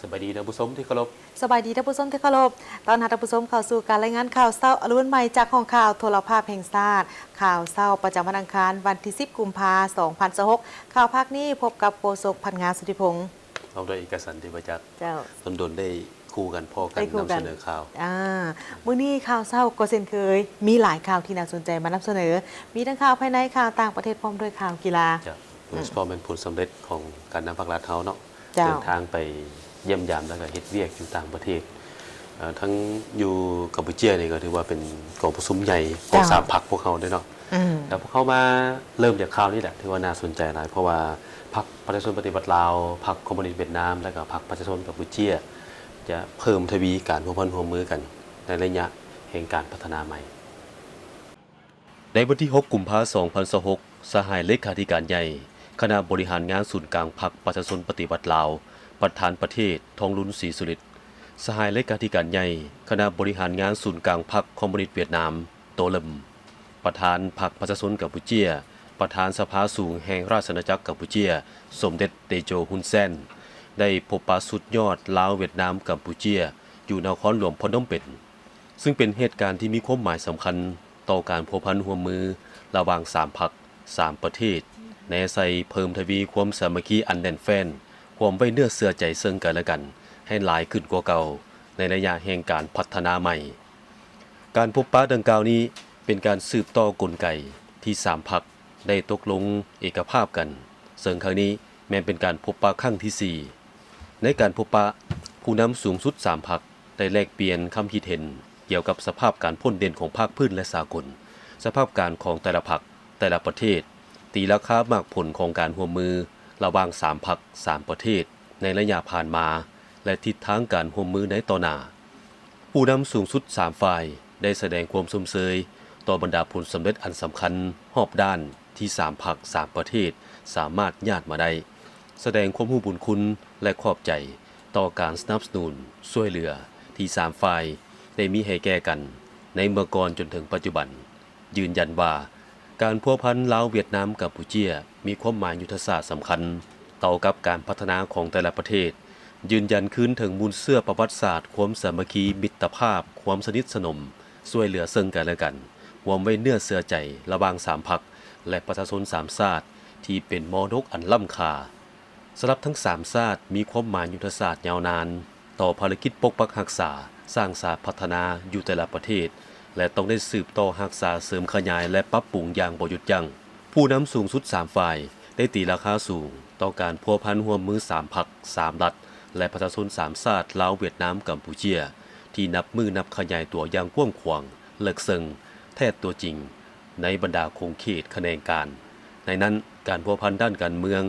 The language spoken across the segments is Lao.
ສະບາຍດີທ່ານຜູ້ຊົມທີ່ເຄົາລົບ. ສະບາຍດີທ່ານຜູ້ຊົມທີ່ເຄົາລົບ. ຕ້ອນຮັບທ່ານຜູ້ຊົມເຂົ້າສູ່ການລາຍງານຂ່າວເຊົ້າອະລຸນໃໝ່ຈາກຫ້ອງຂ່າວໂທລະພາບແຫ່ງຊາດ. ຂ່າວເຊົ້າປະຈຳວັນອັງຄານ ວັນທີສິບ ກຸມພາ ສອງພັນຊາວຫົກ. ຂ່າວພາກນີ້ພົບກັບໂຄສົກ ພັດງາ ສຸທິພົງ ພ້ອມດ້ວຍເອກະສັນ ທິບະຈັກ. ເຈົ້າ. ດົນໆໄດ້ຄູ່ກັນພໍ້ກັນ ໄດ້ຄູ່ກັນ ນຳສະເໜີຂ່າວ. ອ່າ ມື້ນີ້ຂ່າວເຊົ້າກໍເຊັ່ນເຄີຍ ມີຫຼາຍຂ່າວທີ່ໜ້າສົນໃຈມານຳສະເໜີ. ມີທັງຂ່າວພາຍໃນ, ຂ່າວຕ່າງປະເທດ ພ້ອມດ້ວຍຂ່າວກິລາ. ເຈົ້າ. ໂດຍສະເພາະແມ່ນຜົນສຳເລັດຂອງການນຳພັກລັດເຮົາເນາະ. ເຈົ້າ. ເດີນທາງໄປຢ້ຽມຢາມ ແລ້ວກໍເຮັດວຽກຢູ່ຕ່າງປະເທດ. ເອີ ທັງຢູ່ກຳປູເຈຍນີ້ກໍຖືວ່າເປັນກອງປະຊຸມໃຫຍ່ຂອງ ເຈົ້າ ສາມພັກພວກເຮົາເດ້ເນາະ. ອືມ. ແລ້ວພວກເຮົາມາເລີ່ມຈາກຂ່າວນີ້ແຫຼະ ຖືວ່າໜ້າສົນໃຈຫຼາຍ ເພາະວ່າພັກປະຊາຊົນປະຕິວັດລາວ, ພັກຄອມມູນິດຫວຽດນາມ ແລະກໍພັກປະຊາຊົນກຳປູເຈຍ ຈະເພີ່ມທະວີການພົວພັນຮ່ວມມືກັນໃນໄລຍະແຫ່ງການພັດທະນາໃໝ່. ໃນວັນທີຫົກ ກຸມພາ ສອງພັນຊາວຫົກ, ສະຫາຍເລຂາທິການໃຫຍ່ຄະນະບໍລິຫານງານສູນກາງພັກປະຊາຊົນປະຕິວັດລາວ, ປະທານປະເທດ ທອງລຸນ ສີສຸລິດ, ສະຫາຍເລຂາທິການໃຫຍ່ຄະນະບໍລິຫານງານສູນກາງພັກຄອມມູນິດຫວຽດນາມ, ໂຕເລິມ, ປະທານພັກປະຊາຊົນກຳປູເຈຍ, ປະທານສະພາສູງແຫ່ງລາຊະອານາຈັກກຳປູເຈຍ ສົມເດັດ ເຕໂຈ ຮຸນແຊນ ໄດ້ພົບປະສຸດຍອດລາວ-ຫວຽດນາມ-ກຳປູເຈຍ ຢູ່ນະຄອນຫຼວງພະນົມເປັນ, ຊຶ່ງເປັນເຫດການທີ່ມີຄວາມໝາຍສຳຄັນຕໍ່ການພົວພັນຮ່ວມມືລະຫວ່າງສາມພັກ, ສາມປະເທດ, ແນໃສ່ເພີ່ມທະວີຄວາມສາມັກຄີອັນແໜ້ນແຟ້ນ, ຄວາມໄວ້ເນື້ອເຊື່ອໃຈເຊິ່ງກັນແລະກັນໃຫ້ຫຼາຍຂຶ້ນກວ່າເກົ່າ ໃນໄລຍະແຫ່ງການພັດທະນາໃໝ່. ການພົບປະດັ່ງກ່າວນີ້ເປັນການສືບຕໍ່ກົນໄກທີ່ສາມພັກໄດ້ຕົກລົງເອກະພາບກັນ, ເຊິ່ງຄັ້ງນີ້ແມ່ນເປັນການພົບປະຄັ້ງທີສີ່. ໃນການພົບປະ, ຜູ້ນຳສູງສຸດສາມພັກໄດ້ແລກປ່ຽນຄຳຄິດເຫັນກ່ຽວກັບສະພາບການພົ້ນເດັ່ນຂອງພາກພື້ນ ແລະ ສາກົນ, ສະພາບການຂອງແຕ່ລະພັກ, ແຕ່ລະປະເທດ, ຕີລາຄາໝາກຜົນຂອງການຮ່ວມມືລະຫວ່າງສາມພັກ, ສາມປະເທດໃນໄລຍະຜ່ານມາ ແລະ ທິດທາງການຮ່ວມມືໃນຕໍ່ໜ້າ. ຜູ້ນຳສູງສຸດສາມຝ່າຍໄດ້ສະແດງຄວາມຊົມເຊີຍຕໍ່ບັນດາຜົນສຳເລັດອັນສຳຄັນຮອບດ້ານທີ່ສາມພັກ, ສາມປະເທດສາມາດຍາດມາໄດ້, ສະແດງຄວາມຮູ້ບຸນຄຸນ ແລະ ຂອບໃຈຕໍ່ການສະໜັບສະໜູນຊ່ວຍເຫຼືອທີ່ສາມຝ່າຍໄດ້ມີໃຫ້ແກ່ກັນໃນເມື່ອກ່ອນຈົນເຖິງປັດຈຸບັນ, ຢືນຢັນວ່າ ການພົວພັນລາວ-ຫວຽດນາມ-ກຳປູເຈຍ ມີຄວາມໝາຍຍຸດທະສາດສຳຄັນຕໍ່ກັບການພັດທະນາຂອງແຕ່ລະປະເທດ, ຢືນຢັນຄືນເຖິງມູນເຊື້ອປະຫວັດສາດຄວາມສາມັກຄີ, ມິດຕະພາບ, ຄວາມສະໜິດສະໜົມ, ຊ່ວຍເຫຼືອເຊິ່ງກັນແລະກັນ, ຄວາມໄວ້ເນື້ອເຊື່ອໃຈລະຫວ່າງສາມພັກ ແລະ ປະຊາຊົນສາມຊາດ ທີ່ເປັນມໍລະດົກອັນລ້ຳຄ່າ. ສຳລັບທັງສາມຊາດ ມີຄວາມໝາຍຍຸດທະສາດຍາວນານຕໍ່ພາລະກິດປົກປັກຮັກສາ, ສ້າງສາ, ພັດທະນາຢູ່ແຕ່ລະປະເທດ ແລະ ຕ້ອງໄດ້ສືບຕໍ່ຮັກສາ, ເສີມຂະຫຍາຍ ແລະ ປັບປຸງຢ່າງບໍ່ຢຸດຢັ້ງ. ຜູ້ນຳສູງສຸດສາມຝ່າຍໄດ້ຕີລາຄາສູງຕໍ່ການພົວພັນຮ່ວມມືສາມພັກ, ສາມລັດ ແລະ ປະຊາຊົນສາມຊາດ ລາວ, ຫວຽດນາມ, ກຳປູເຈຍ ທີ່ນັບມື້ນັບຂະຫຍາຍຕົວຢ່າງກວ້າງຂວາງ, ເລິກເຊິ່ງ, ແທດຕົວຈິງ ໃນບັນດາຂົງເຂດຂະແໜງການ. ໃນນັ້ນ, ການພົວພັນດ້ານການເມືອງ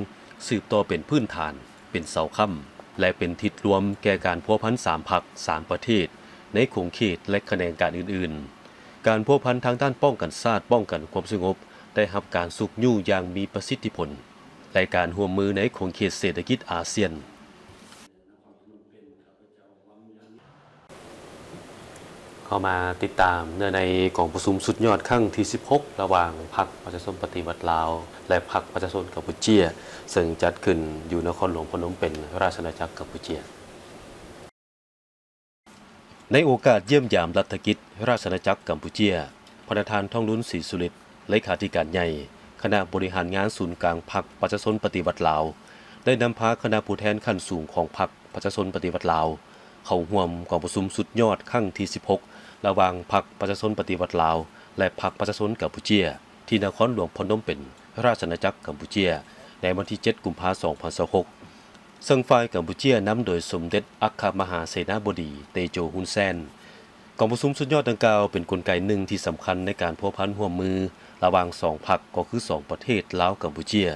ສືບຕໍ່ເປັນພື້ນຖານ, ເປັນເສົາຄ້ຳ ແລະ ເປັນທິດລວມແກ່ການພົວພັນສາມພັກ, ສາມປະເທດ ໃນຂົງເຂດ ແລະ ຂະແໜງການອື່ນໆ. ການພົວພັນທາງດ້ານປ້ອງກັນຊາດ, ປ້ອງກັນຄວາມສະຫງົບ ໄດ້ຮັບການຊຸກຍູ້ຢ່າງມີປະສິດທິຜົນ ແລະ ການຮ່ວມມືໃນຂົງເຂດເສດຖະກິດອາຊຽນ. ເຂົ້າມາຕິດຕາມເນື້ອໃນກອງປະຊຸມສຸດຍອດຄັ້ງທີສິບຫົກ ລະຫວ່າງພັກປະຊາຊົນປະຕິວັດລາວ ແລະ ພັກປະຊາຊົນກຳປູເຈຍ ເຊິ່ງຈັດຂຶ້ນຢູ່ນະຄອນຫຼວງພະນົມເປັນ ລາຊະອານາຈັກກຳປູເຈຍ. ໃນໂອກາດຢ້ຽມຢາມລັດຖະກິດ ລາຊະອານາຈັກກຳປູເຈຍ, ພະນະທ່ານ ທອງລຸນ ສີສຸລິດ, ເລຂາທິການໃຫຍ່ຄະນະບໍລິຫານງານສູນກາງພັກປະຊາຊົນປະຕິວັດລາວ ໄດ້ນຳພາຄະນະຜູ້ແທນຂັ້ນສູງຂອງພັກປະຊາຊົນປະຕິວັດລາວ ເຂົ້າຮ່ວມກອງປະຊຸມສຸດຍອດຄັ້ງທີສິບຫົກ ລະຫວ່າງພັກປະຊາຊົນປະຕິວັດລາວ ແລະ ພັກປະຊາຊົນກຳປູເຈຍ ທີ່ນະຄອນຫຼວງພະນົມເປັນ ລາຊະອານາຈັກກຳປູເຈຍ ໃນວັນທີເຈັດ ກຸມພາ ສອງພັນຊາວຫົກ ເຊິ່ງຝ່າຍກຳປູເຈຍນຳໂດຍສົມເດັດອັກຄະມະຫາເສນາບໍດີ ເຕໂຈ ຮຸນແຊນ. ກອງປະຊຸມສຸດຍອດດັ່ງກ່າວເປັນກົນໄກໜຶ່ງທີ່ສຳຄັນໃນການພົວພັນຮ່ວມມືລະຫວ່າງສອງພັກ ກໍຄືສອງປະເທດ ລາວ-ກຳປູເຈຍ,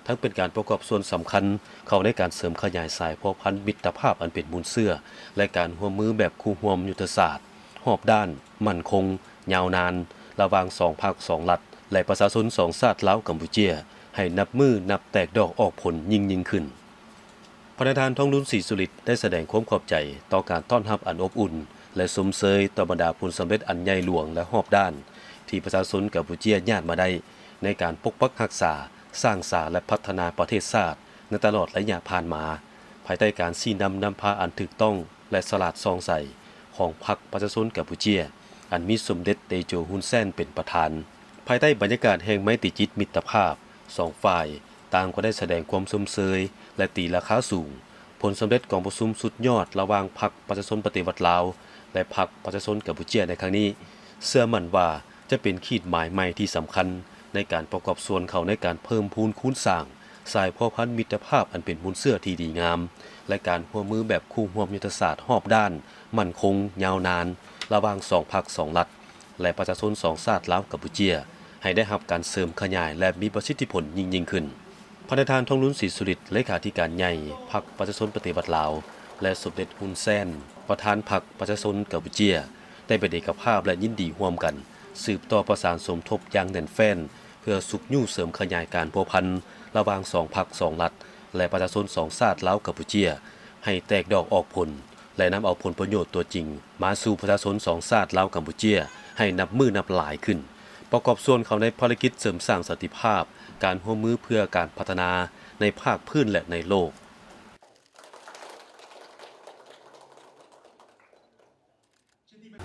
ທັງເປັນການປະກອບສ່ວນສຳຄັນເຂົ້າໃນການເສີມຂະຫຍາຍສາຍພົວພັນມິດຕະພາບອັນເປັນມູນເຊື້ອ ແລະ ການຮ່ວມມືແບບຄູ່ຮ່ວມຍຸດທະສາດ ຮອບດ້ານ, ໝັ້ນຄົງ, ຍາວນານ ລະຫວ່າງສອງພັກ, ສອງລັດ ແລະ ປະຊາຊົນສອງຊາດ ລາວ-ກຳປູເຈຍ ໃຫ້ນັບມື້ນັບແຕກດອກອອກຜົນຍິ່ງໆຂຶ້ນ. ພະນະທ່ານ ທອງລຸນ ສີສຸລິດ ໄດ້ສະແດງຄວາມຂອບໃຈຕໍ່ການຕ້ອນຮັບອັນອົບອຸ່ນ ແລະ ຊົມເຊີຍຕໍ່ບັນດາຜົນສຳເລັດອັນໃຫຍ່ຫຼວງ ແລະ ຮອບດ້ານ ທີ່ປະຊາຊົນກຳປູເຈຍຍາດມາໄດ້ໃນການປົກປັກຮັກສາ, ສ້າງສາ ແລະ ພັດທະນາປະເທດຊາດໃນຕະຫຼອດໄລຍະຜ່ານມາ, ພາຍໃຕ້ການຊີ້ນຳນຳພາອັນຖືກຕ້ອງ ແລະ ສະຫຼາດສ່ອງໃສຂອງພັກປະຊາຊົນກຳປູເຈຍ ອັນມີສົມເດັດເຕໂຈ ຮຸນແຊນ ເປັນປະທານ. ພາຍໃຕ້ບັນຍາກາດແຫ່ງໄມຕີຈິດມິດຕະພາບ, ສອງຝ່າຍຕ່າງກໍໄດ້ສະແດງຄວາມຊົມເຊີຍ ແລະ ຕີລາຄາສູງ ຜົນສຳເລັດກອງປະຊຸມສຸດຍອດລະຫວ່າງພັກປະຊາຊົນປະຕິວັດລາວ ແລະ ພັກປະຊາຊົນກຳປູເຈຍໃນຄັ້ງນີ້ ເຊື່ອໝັ້ນວ່າຈະເປັນຂີດໝາຍໃໝ່ທີ່ສຳຄັນໃນການປະກອບສ່ວນເຂົ້າໃນການເພີ່ມພູນຄູນສ້າງສາຍພົວພັນມິດຕະພາບອັນເປັນມູນເຊື້ອທີ່ດີງາມ ແລະ ການຮ່ວມມືແບບຄູ່ຮ່ວມຍຸດທະສາດຮອບດ້ານ ໝັ້ນຄົງ, ຍາວນານ ລະຫວ່າງສອງພັກສອງລັດ ແລະ ປະຊາຊົນສອງຊາດລາວ-ກຳປູເຈຍ ໃຫ້ໄດ້ຮັບການເສີມຂະຫຍາຍ ແລະ ມີປະສິດທິຜົນຍິ່ງໆຂຶ້ນ. ພາຍໃນທ່ານ ທອງລຸນ ສີສຸລິດ ເລຂາທິການໃຫຍ່ພັກປະຊາຊົນປະຕິວັດລາວ ແລະ ສົມເດັດ ຮຸນແຊນ ປະທານພັກປະຊາຊົນກຳປູເຈຍ ໄດ້ເປັນເອກະພາບ ແລະ ຍິນດີຮ່ວມກັນ ສືບຕໍ່ປະສານສົມທົບຢ່າງແໜ້ນແຟ້ນ ເພື່ອຊຸກຍູ້ເສີມຂະຫຍາຍການພົວພັນລະຫວ່າງສອງພັກສອງລັດ ແລະ ປະຊາຊົນສອງຊາດລາວ-ກຳປູເຈຍ ໃຫ້ແຕກດອກອອກຜົນ ແລະ ນຳເອົາຜົນປະໂຫຍດຕົວຈິງມາສູ່ປະຊາຊົນສອງຊາດລາວ-ກຳປູເຈຍໃຫ້ນັບມື້ນັບຫຼາຍຂຶ້ນ, ປະກອບສ່ວນເຂົ້າໃນພາລະກິດເສີມສ້າງສັນຕິພາບ, ການຮ່ວມມືເພື່ອການພັດທະນາໃນພາກພື້ນ ແລະ ໃນໂລກ.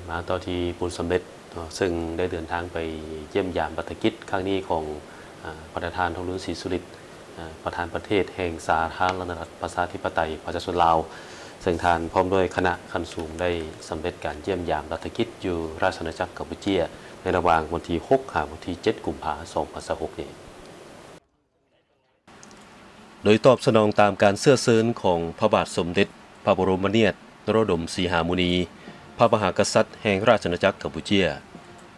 ມາຕໍ່ທີ່ຜົນສຳເລັດເນາະ ເຊິ່ງໄດ້ເດີນທາງໄປຢ້ຽມຢາມລັດຖະກິດຄັ້ງນີ້ຂອງ ອາ ພາຍໃນທ່ານ ທອງລຸນ ສີສຸລິດ ອາ ປະທານປະເທດແຫ່ງສາທາລະນະລັດປະຊາທິປະໄຕປະຊາຊົນລາວ ເຊິ່ງທ່ານພ້ອມດ້ວຍຄະນະຂັ້ນສູງໄດ້ສຳເລັດການຢ້ຽມຢາມລັດຖະກິດຢູ່ລາຊະອານາຈັກກຳປູເຈຍ ໃນລະຫວ່າງວັນທີຫົກ ຫາວັນທີເຈັດ ກຸມພາ ສອງພັນຊາວຫົກນີ້. ໂດຍຕອບສະໜອງຕາມການເຊື້ອເຊີນຂອງພະບາດສົມເດັດພະບໍລົມນາດ ນະໂຣດົມ ສີຫາມຸນີ ພະມະຫາກະສັດແຫ່ງລາຊະອານາຈັກກຳປູເຈຍ,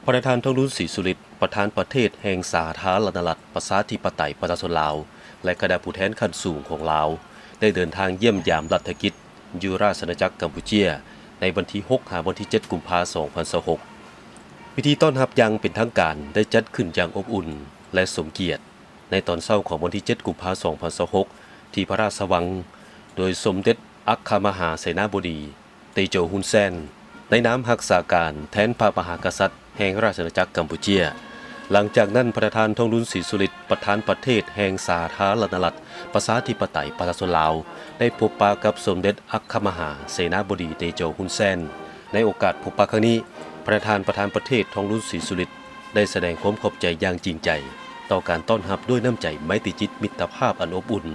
ພາຍໃນທ່ານ ທອງລຸນ ສີສຸລິດ ປະທານປະເທດແຫ່ງສາທາລະນະລັດປະຊາທິປະໄຕປະຊາຊົນລາວ ແລະ ຄະນະຜູ້ແທນຂັ້ນສູງຂອງລາວ ໄດ້ເດີນທາງຢ້ຽມຢາມລັດຖະກິດຢູ່ລາຊະອານາຈັກກຳປູເຈຍ ໃນວັນທີຫົກ ຫາວັນທີເຈັດ ກຸມພາ ສອງພັນຊາວຫົກ. ພິທີຕ້ອນຮັບຢ່າງເປັນທາງການໄດ້ຈັດຂຶ້ນຢ່າງອົບອຸ່ນ ແລະ ສົມກຽດ ໃນຕອນເຊົ້າຂອງວັນທີເຈັດ ກຸມພາ ສອງພັນຊາວຫົກ ທີ່ພະລາຊະວັງ ໂດຍສົມເດັດອັກຄະມະຫາເສນາບໍດີ ເຕໂຈ ຮຸນແຊນ ໃນນາມຮັກສາການແທນພະມະຫາກະສັດແຫ່ງລາຊະອານາຈັກກຳປູເຈຍ. ຫຼັງຈາກນັ້ນ ພາຍໃນທ່ານ ທອງລຸນ ສີສຸລິດ ປະທານປະເທດແຫ່ງສາທາລະນະລັດປະຊາທິປະໄຕປະຊາຊົນລາວ ໄດ້ພົບປະກັບສົມເດັດອັກຄະມະຫາເສນາບໍດີ ເຕໂຈ ຮຸນແຊນ. ໃນໂອກາດພົບປະຄັ້ງນີ້, ພາຍໃນທ່ານປະທານປະເທດ ທອງລຸນ ສີສຸລິດ ໄດ້ສະແດງຄວາມຂອບໃຈຢ່າງຈິງໃຈຕໍ່ການຕ້ອນຮັບດ້ວຍນ້ຳໃຈໄມຕີຈິດມິດຕະພາບອັນອົບອຸ່ນ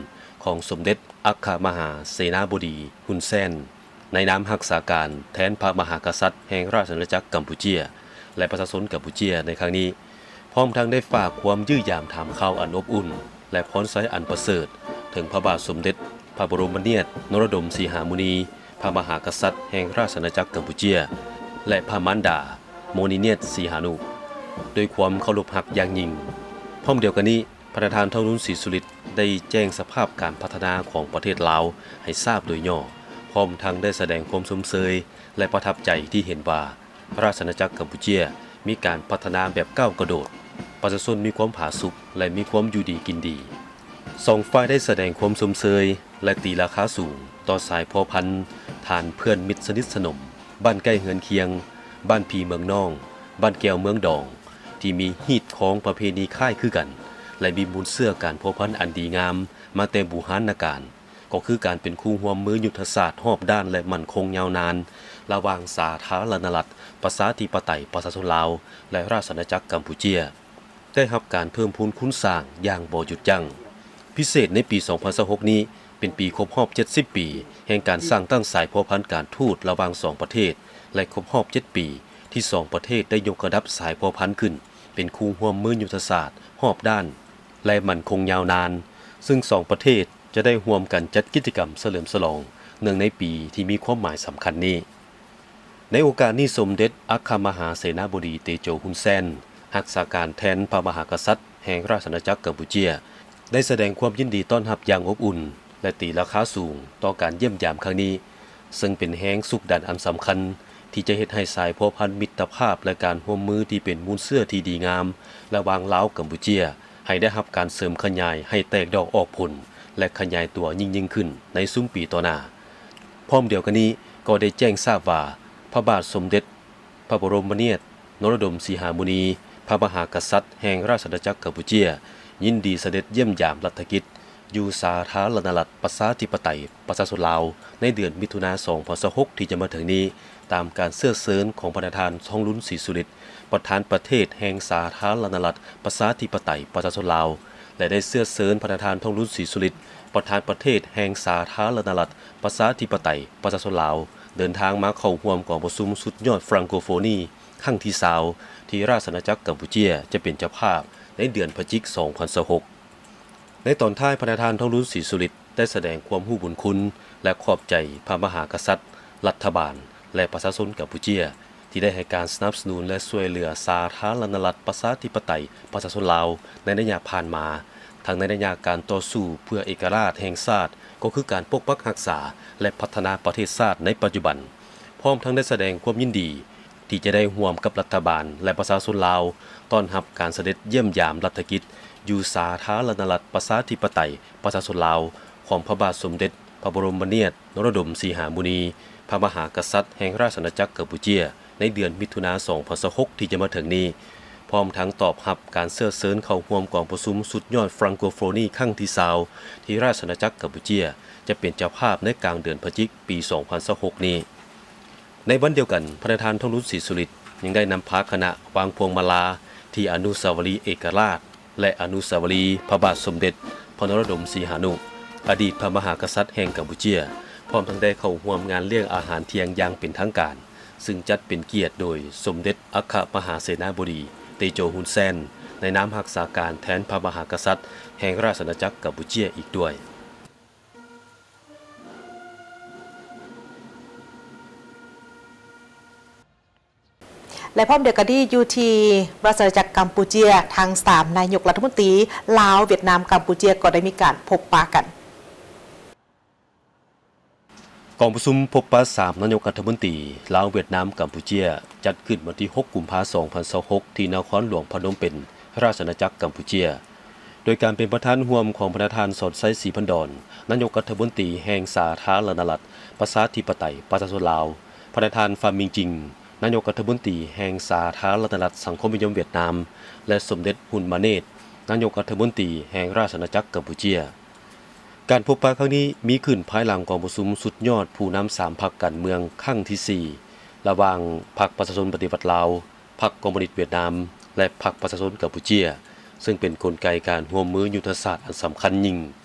ຂອງສົມເດັດອັກຄະມະຫາເສນາບໍດີ ຮຸນແຊນ ໃນນາມຮັກສາການແທນພະມະຫາກະສັດແຫ່ງລາຊະອານາຈັກກຳປູເຈຍ ແລະ ປະຊາຊົນກຳປູເຈຍໃນຄັ້ງນີ້, ພ້ອມທັງໄດ້ຝາກຄວາມຢ້ຽມຢາມຖາມຂ່າວອັນອົບອຸ່ນ ແລະ ພອນໄຊອັນປະເສີດ ເຖິງພະບາດສົມເດັດພະບໍລົມນາດ ນະໂຣດົມ ສີຫາມຸນີ ພະມະຫາກະສັດແຫ່ງລາຊະອານາຈັກກຳປູເຈຍ ແລະ ພະມານດາ ໂມນີເນດ ສີຫານຸ ດ້ວຍຄວາມເຄົາລົບຮັກຢ່າງຍິ່ງ. ພ້ອມດຽວກັນນີ້, ພາຍໃນທ່ານ ທອງລຸນ ສີສຸລິດ ໄດ້ແຈ້ງສະພາບການພັດທະນາຂອງປະເທດລາວໃຫ້ຊາບໂດຍຫຍໍ້, ພ້ອມທັງໄດ້ສະແດງຄວາມຊົມເຊີຍ ແລະ ປະທັບໃຈທີ່ເຫັນວ່າ ລາຊະອານາຈັກກຳປູເຈຍມີການພັດທະນາແບບກ້າວກະໂດດ, ປະຊາຊົນມີຄວາມຜາສຸກ ແລະ ມີຄວາມຢູ່ດີກິນດີ. ສອງຝ່າຍໄດ້ສະແດງຄວາມຊົມເຊີຍ ແລະ ຕີລາຄາສູງຕໍ່ສາຍພົວພັນ ທ່ານເພື່ອນມິດສະໜິດສະໜົມ, ບ້ານໃກ້ເຮືອນຄຽງ, ບ້ານພີ່ເມືອງນ້ອງ, ບ້ານແກ້ວເມືອງດອງ ທີ່ມີຮີດຄອງປະເພນີຄ້າຍຄືກັນ ແລະ ມີມູນເຊື້ອການພົວພັນອັນດີງາມມາແຕ່ບູຮານນະການ, ກໍຄືການເປັນຄູ່ຮ່ວມມືຍຸດທະສາດຮອບດ້ານ ແລະ ໝັ້ນຄົງຍາວນານ ລະຫວ່າງສາທາລະນະລັດປະຊາທິປະໄຕປະຊາຊົນລາວ ແລະ ລາຊະອານາຈັກກຳປູເຈຍ ໄດ້ຮັບການເພີ່ມພູນຄູນສ້າງຢ່າງບໍ່ຢຸດຢັ້ງ. ພິເສດໃນປີສອງພັນຊາວຫົກນີ້ ເປັນປີຄົບຮອບເຈັດສິບປີ ແຫ່ງການສ້າງຕັ້ງສາຍພົວພັນການທູດລະຫວ່າງສອງປະເທດ ແລະ ຄົບຮອບເຈັດປີ ທີ່ສອງປະເທດໄດ້ຍົກລະດັບສາຍພົວພັນຂຶ້ນເປັນຄູ່ຮ່ວມມືຍຸດທະສາດຮອບດ້ານ ແລະ ໝັ້ນຄົງຍາວນານ, ເຊິ່ງສອງປະເທດຈະໄດ້ຮ່ວມກັນຈັດກິດຈະກຳສະເຫຼີມສະຫຼອງເນື່ອງໃນປີທີ່ມີຄວາມໝາຍສຳຄັນນີ້. ໃນໂອກາດນີ້, ສົມເດັດອັກຄະມະຫາເສນາບໍດີ ເຕໂຈ ຮຸນແຊນ ຮັກສາການແທນພະມະຫາກະສັດແຫ່ງລາຊະອານາຈັກກຳປູເຈຍ ໄດ້ສະແດງຄວາມຍິນດີຕ້ອນຮັບຢ່າງອົບອຸ່ນ ແລະ ຕີລາຄາສູງຕໍ່ການຢ້ຽມຢາມຄັ້ງນີ້, ເຊິ່ງເປັນແຮງຊຸກດັນອັນສຳຄັນທີ່ຈະເຮັດໃຫ້ສາຍພົວພັນມິດຕະພາບ ແລະ ການຮ່ວມມືທີ່ເປັນມູນເຊື້ອທີ່ດີງາມລະຫວ່າງລາວ-ກຳປູເຈຍ ໃຫ້ໄດ້ຮັບການເສີມຂະຫຍາຍໃຫ້ແຕກດອກອອກຜົນ ແລະ ຂະຫຍາຍຕົວຍິ່ງໆຂຶ້ນໃນຊຸມປີຕໍ່ໜ້າ. ພ້ອມດຽວກັນນີ້ກໍໄດ້ແຈ້ງຊາບວ່າ ພະບາດສົມເດັດພະບໍລົມນາດ ນະໂຣດົມ ສີຫາມຸນີ ພະມະຫາກະສັດແຫ່ງລາຊະອານາຈັກກຳປູເຈຍ ຍິນດີສະເດັດຢ້ຽມຢາມລັດຖະກິດ ຢູ່ສາທາລະນະລັດ ປະຊາທິປະໄຕ ປະຊາຊົນລາວ ໃນເດືອນມິຖຸນາ ສອງພັນຊາວຫົກ ທີ່ຈະມາເຖິງນີ້, ຕາມການເຊື້ອເຊີນຂອງພະນະທ່ານ ທອງລຸນ ສີສຸລິດ ປະທານປະເທດແຫ່ງສາທາລະນະລັດ ປະຊາທິປະໄຕ ປະຊາຊົນລາວ ແລະ ໄດ້ເຊື້ອເຊີນພະນະທ່ານ ທອງລຸນ ສີສຸລິດ ປະທານປະເທດແຫ່ງສາທາລະນະລັດ ປະຊາທິປະໄຕ ປະຊາຊົນລາວ ເດີນທາງມາເຂົ້າຮ່ວມກອງປະຊຸມສຸດຍອດຟຣັງໂກໂຟນີ ຄັ້ງທີຊາວ ທີ່ລາຊະອານາຈັກກຳປູເຈຍຈະເປັນເຈົ້າພາບໃນເດືອນພະຈິກ ສອງພັນຊາວຫົກ. ໃນຕອນທ້າຍ, ພະນະທ່ານ ທອງລຸນ ສີສຸລິດ ໄດ້ສະແດງຄວາມຮູ້ບຸນຄຸນ ແລະ ຂອບໃຈພະມະຫາກະສັດ, ລັດຖະບານ ແລະ ປະຊາຊົນກຳປູເຈຍ ທີ່ໄດ້ໃຫ້ການສະໜັບສະໜູນ ແລະ ຊ່ວຍເຫຼືອສາທາລະນະລັດ ປະຊາທິປະໄຕ ປະຊາຊົນລາວ ໃນໄລຍະຜ່ານມາ, ທັງໃນໄລຍະການຕໍ່ສູ້ເພື່ອເອກະລາດແຫ່ງຊາດ, ກໍຄືການປົກປັກຮັກສາ ແລະ ພັດທະນາປະເທດຊາດໃນປັດຈຸບັນ, ພ້ອມທັງໄດ້ສະແດງຄວາມຍິນດີ ທີ່ຈະໄດ້ຮ່ວມກັບລັດຖະບານ ແລະ ປະຊາຊົນລາວ ຕ້ອນຮັບການສະເດັດຢ້ຽມຢາມລັດຖະກິດ ຢູ່ສາທາລະນະລັດ ປະຊາທິປະໄຕ ປະຊາຊົນລາວ ຂອງພະບາດສົມເດັດພະບໍລົມນາດ ນະໂຣດົມ ສີຫະມຸນີ ພະມະຫາກະສັດແຫ່ງລາຊະອານາຈັກກຳປູເຈຍ ໃນເດືອນມິຖຸນາ ສອງພັນຊາວຫົກ ທີ່ຈະມາເຖິງນີ້, ພ້ອມທັງຕອບຮັບການເຊື້ອເຊີນເຂົ້າຮ່ວມກອງປະຊຸມສຸດຍອດຟຣັງໂກໂຟນີ ຄັ້ງທີຊາວ ທີ່ລາຊະອານາຈັກກຳປູເຈຍຈະເປັນເຈົ້າພາບໃນກາງເດືອນພະຈິກ ປີສອງພັນຊາວຫົກ ນີ້. ໃນວັນດຽວກັນ, ພະນະທ່ານ ທອງລຸນ ສີສຸລິດ ຍັງໄດ້ນຳພາຄະນະວາງພວງມາລາທີ່ອະນຸສາວະລີເອກະລາດ ແລະ ອະນຸສາວະລີພະບາດສົມເດັດພະນະໂຣດົມ ສີຫະນຸ ອະດີດພະມະຫາກະສັດແຫ່ງກຳປູເຈຍ, ພ້ອມທັງໄດ້ເຂົ້າຮ່ວມງານລ້ຽງອາຫານທ່ຽງຢ່າງເປັນທາງການ, ຊຶ່ງຈັດເປັນກຽດໂດຍສົມເດັດອັກຄະມະຫາເສນາບໍດີ ເຕໂຈ ຮຸນແຊນ ໃນນາມຮັກສາການແທນພະມະຫາກະສັດແຫ່ງລາຊະອານາຈັກກຳປູເຈຍອີກດ້ວຍ. ແລະ ພ້ອມດຽວກັນນີ້ ຢູ່ທີ່ລາຊະອານາຈັກກຳປູເຈຍ, ທັງສາມນາຍົກລັດຖະມົນຕີ ລາວ, ຫວຽດນາມ, ກຳປູເຈຍ ກໍໄດ້ມີການພົບປະກັນ. ກອງປະຊຸມພົບປະສາມນາຍົກລັດຖະມົນຕີ ລາວ, ຫວຽດນາມ, ກຳປູເຈຍ ຈັດຂຶ້ນວັນທີຫົກ ກຸມພາ ສອງພັນຊາວຫົກ ທີ່ນະຄອນຫຼວງພະນົມເປັນ, ລາຊະອານາຈັກກຳປູເຈຍ. ໂດຍການເປັນປະທານຮ່ວມຂອງພະນະທ່ານ ສອນໄຊ ສີພັນດອນ ນາຍົກລັດຖະມົນຕີແຫ່ງສາທາລະນະລັດ ປະຊາທິປະໄຕ ປະຊາຊົນລາວ, ພະນະທ່ານ ຟາມິງຈິງ ນາຍົກລັດຖະມົນຕີແຫ່ງສາທາລະນະລັດສັງຄົມນິຍົມຫວຽດນາມ ແລະ ສົມເດັດ ຮຸນມາເນດ ນາຍົກລັດຖະມົນຕີແຫ່ງລາຊະອານາຈັກກຳປູເຈຍ. ການພົບປະຄັ້ງນີ້ມີຂຶ້ນພາຍຫຼັງກອງປະຊຸມສຸດຍອດຜູ້ນຳສາມພັກການເມືອງຄັ້ງທີສີ່ ລະຫວ່າງພັກປະຊາຊົນປະຕິວັດລາວ, ພັກຄອມມູນິດຫວຽດນາມ ແລະ ພັກປະຊາຊົນກຳປູເຈຍ, ເຊິ່ງເປັນກົນໄກການຮ່ວມມືຍຸດທະສາດອັນສຳຄັນຍິ່ງ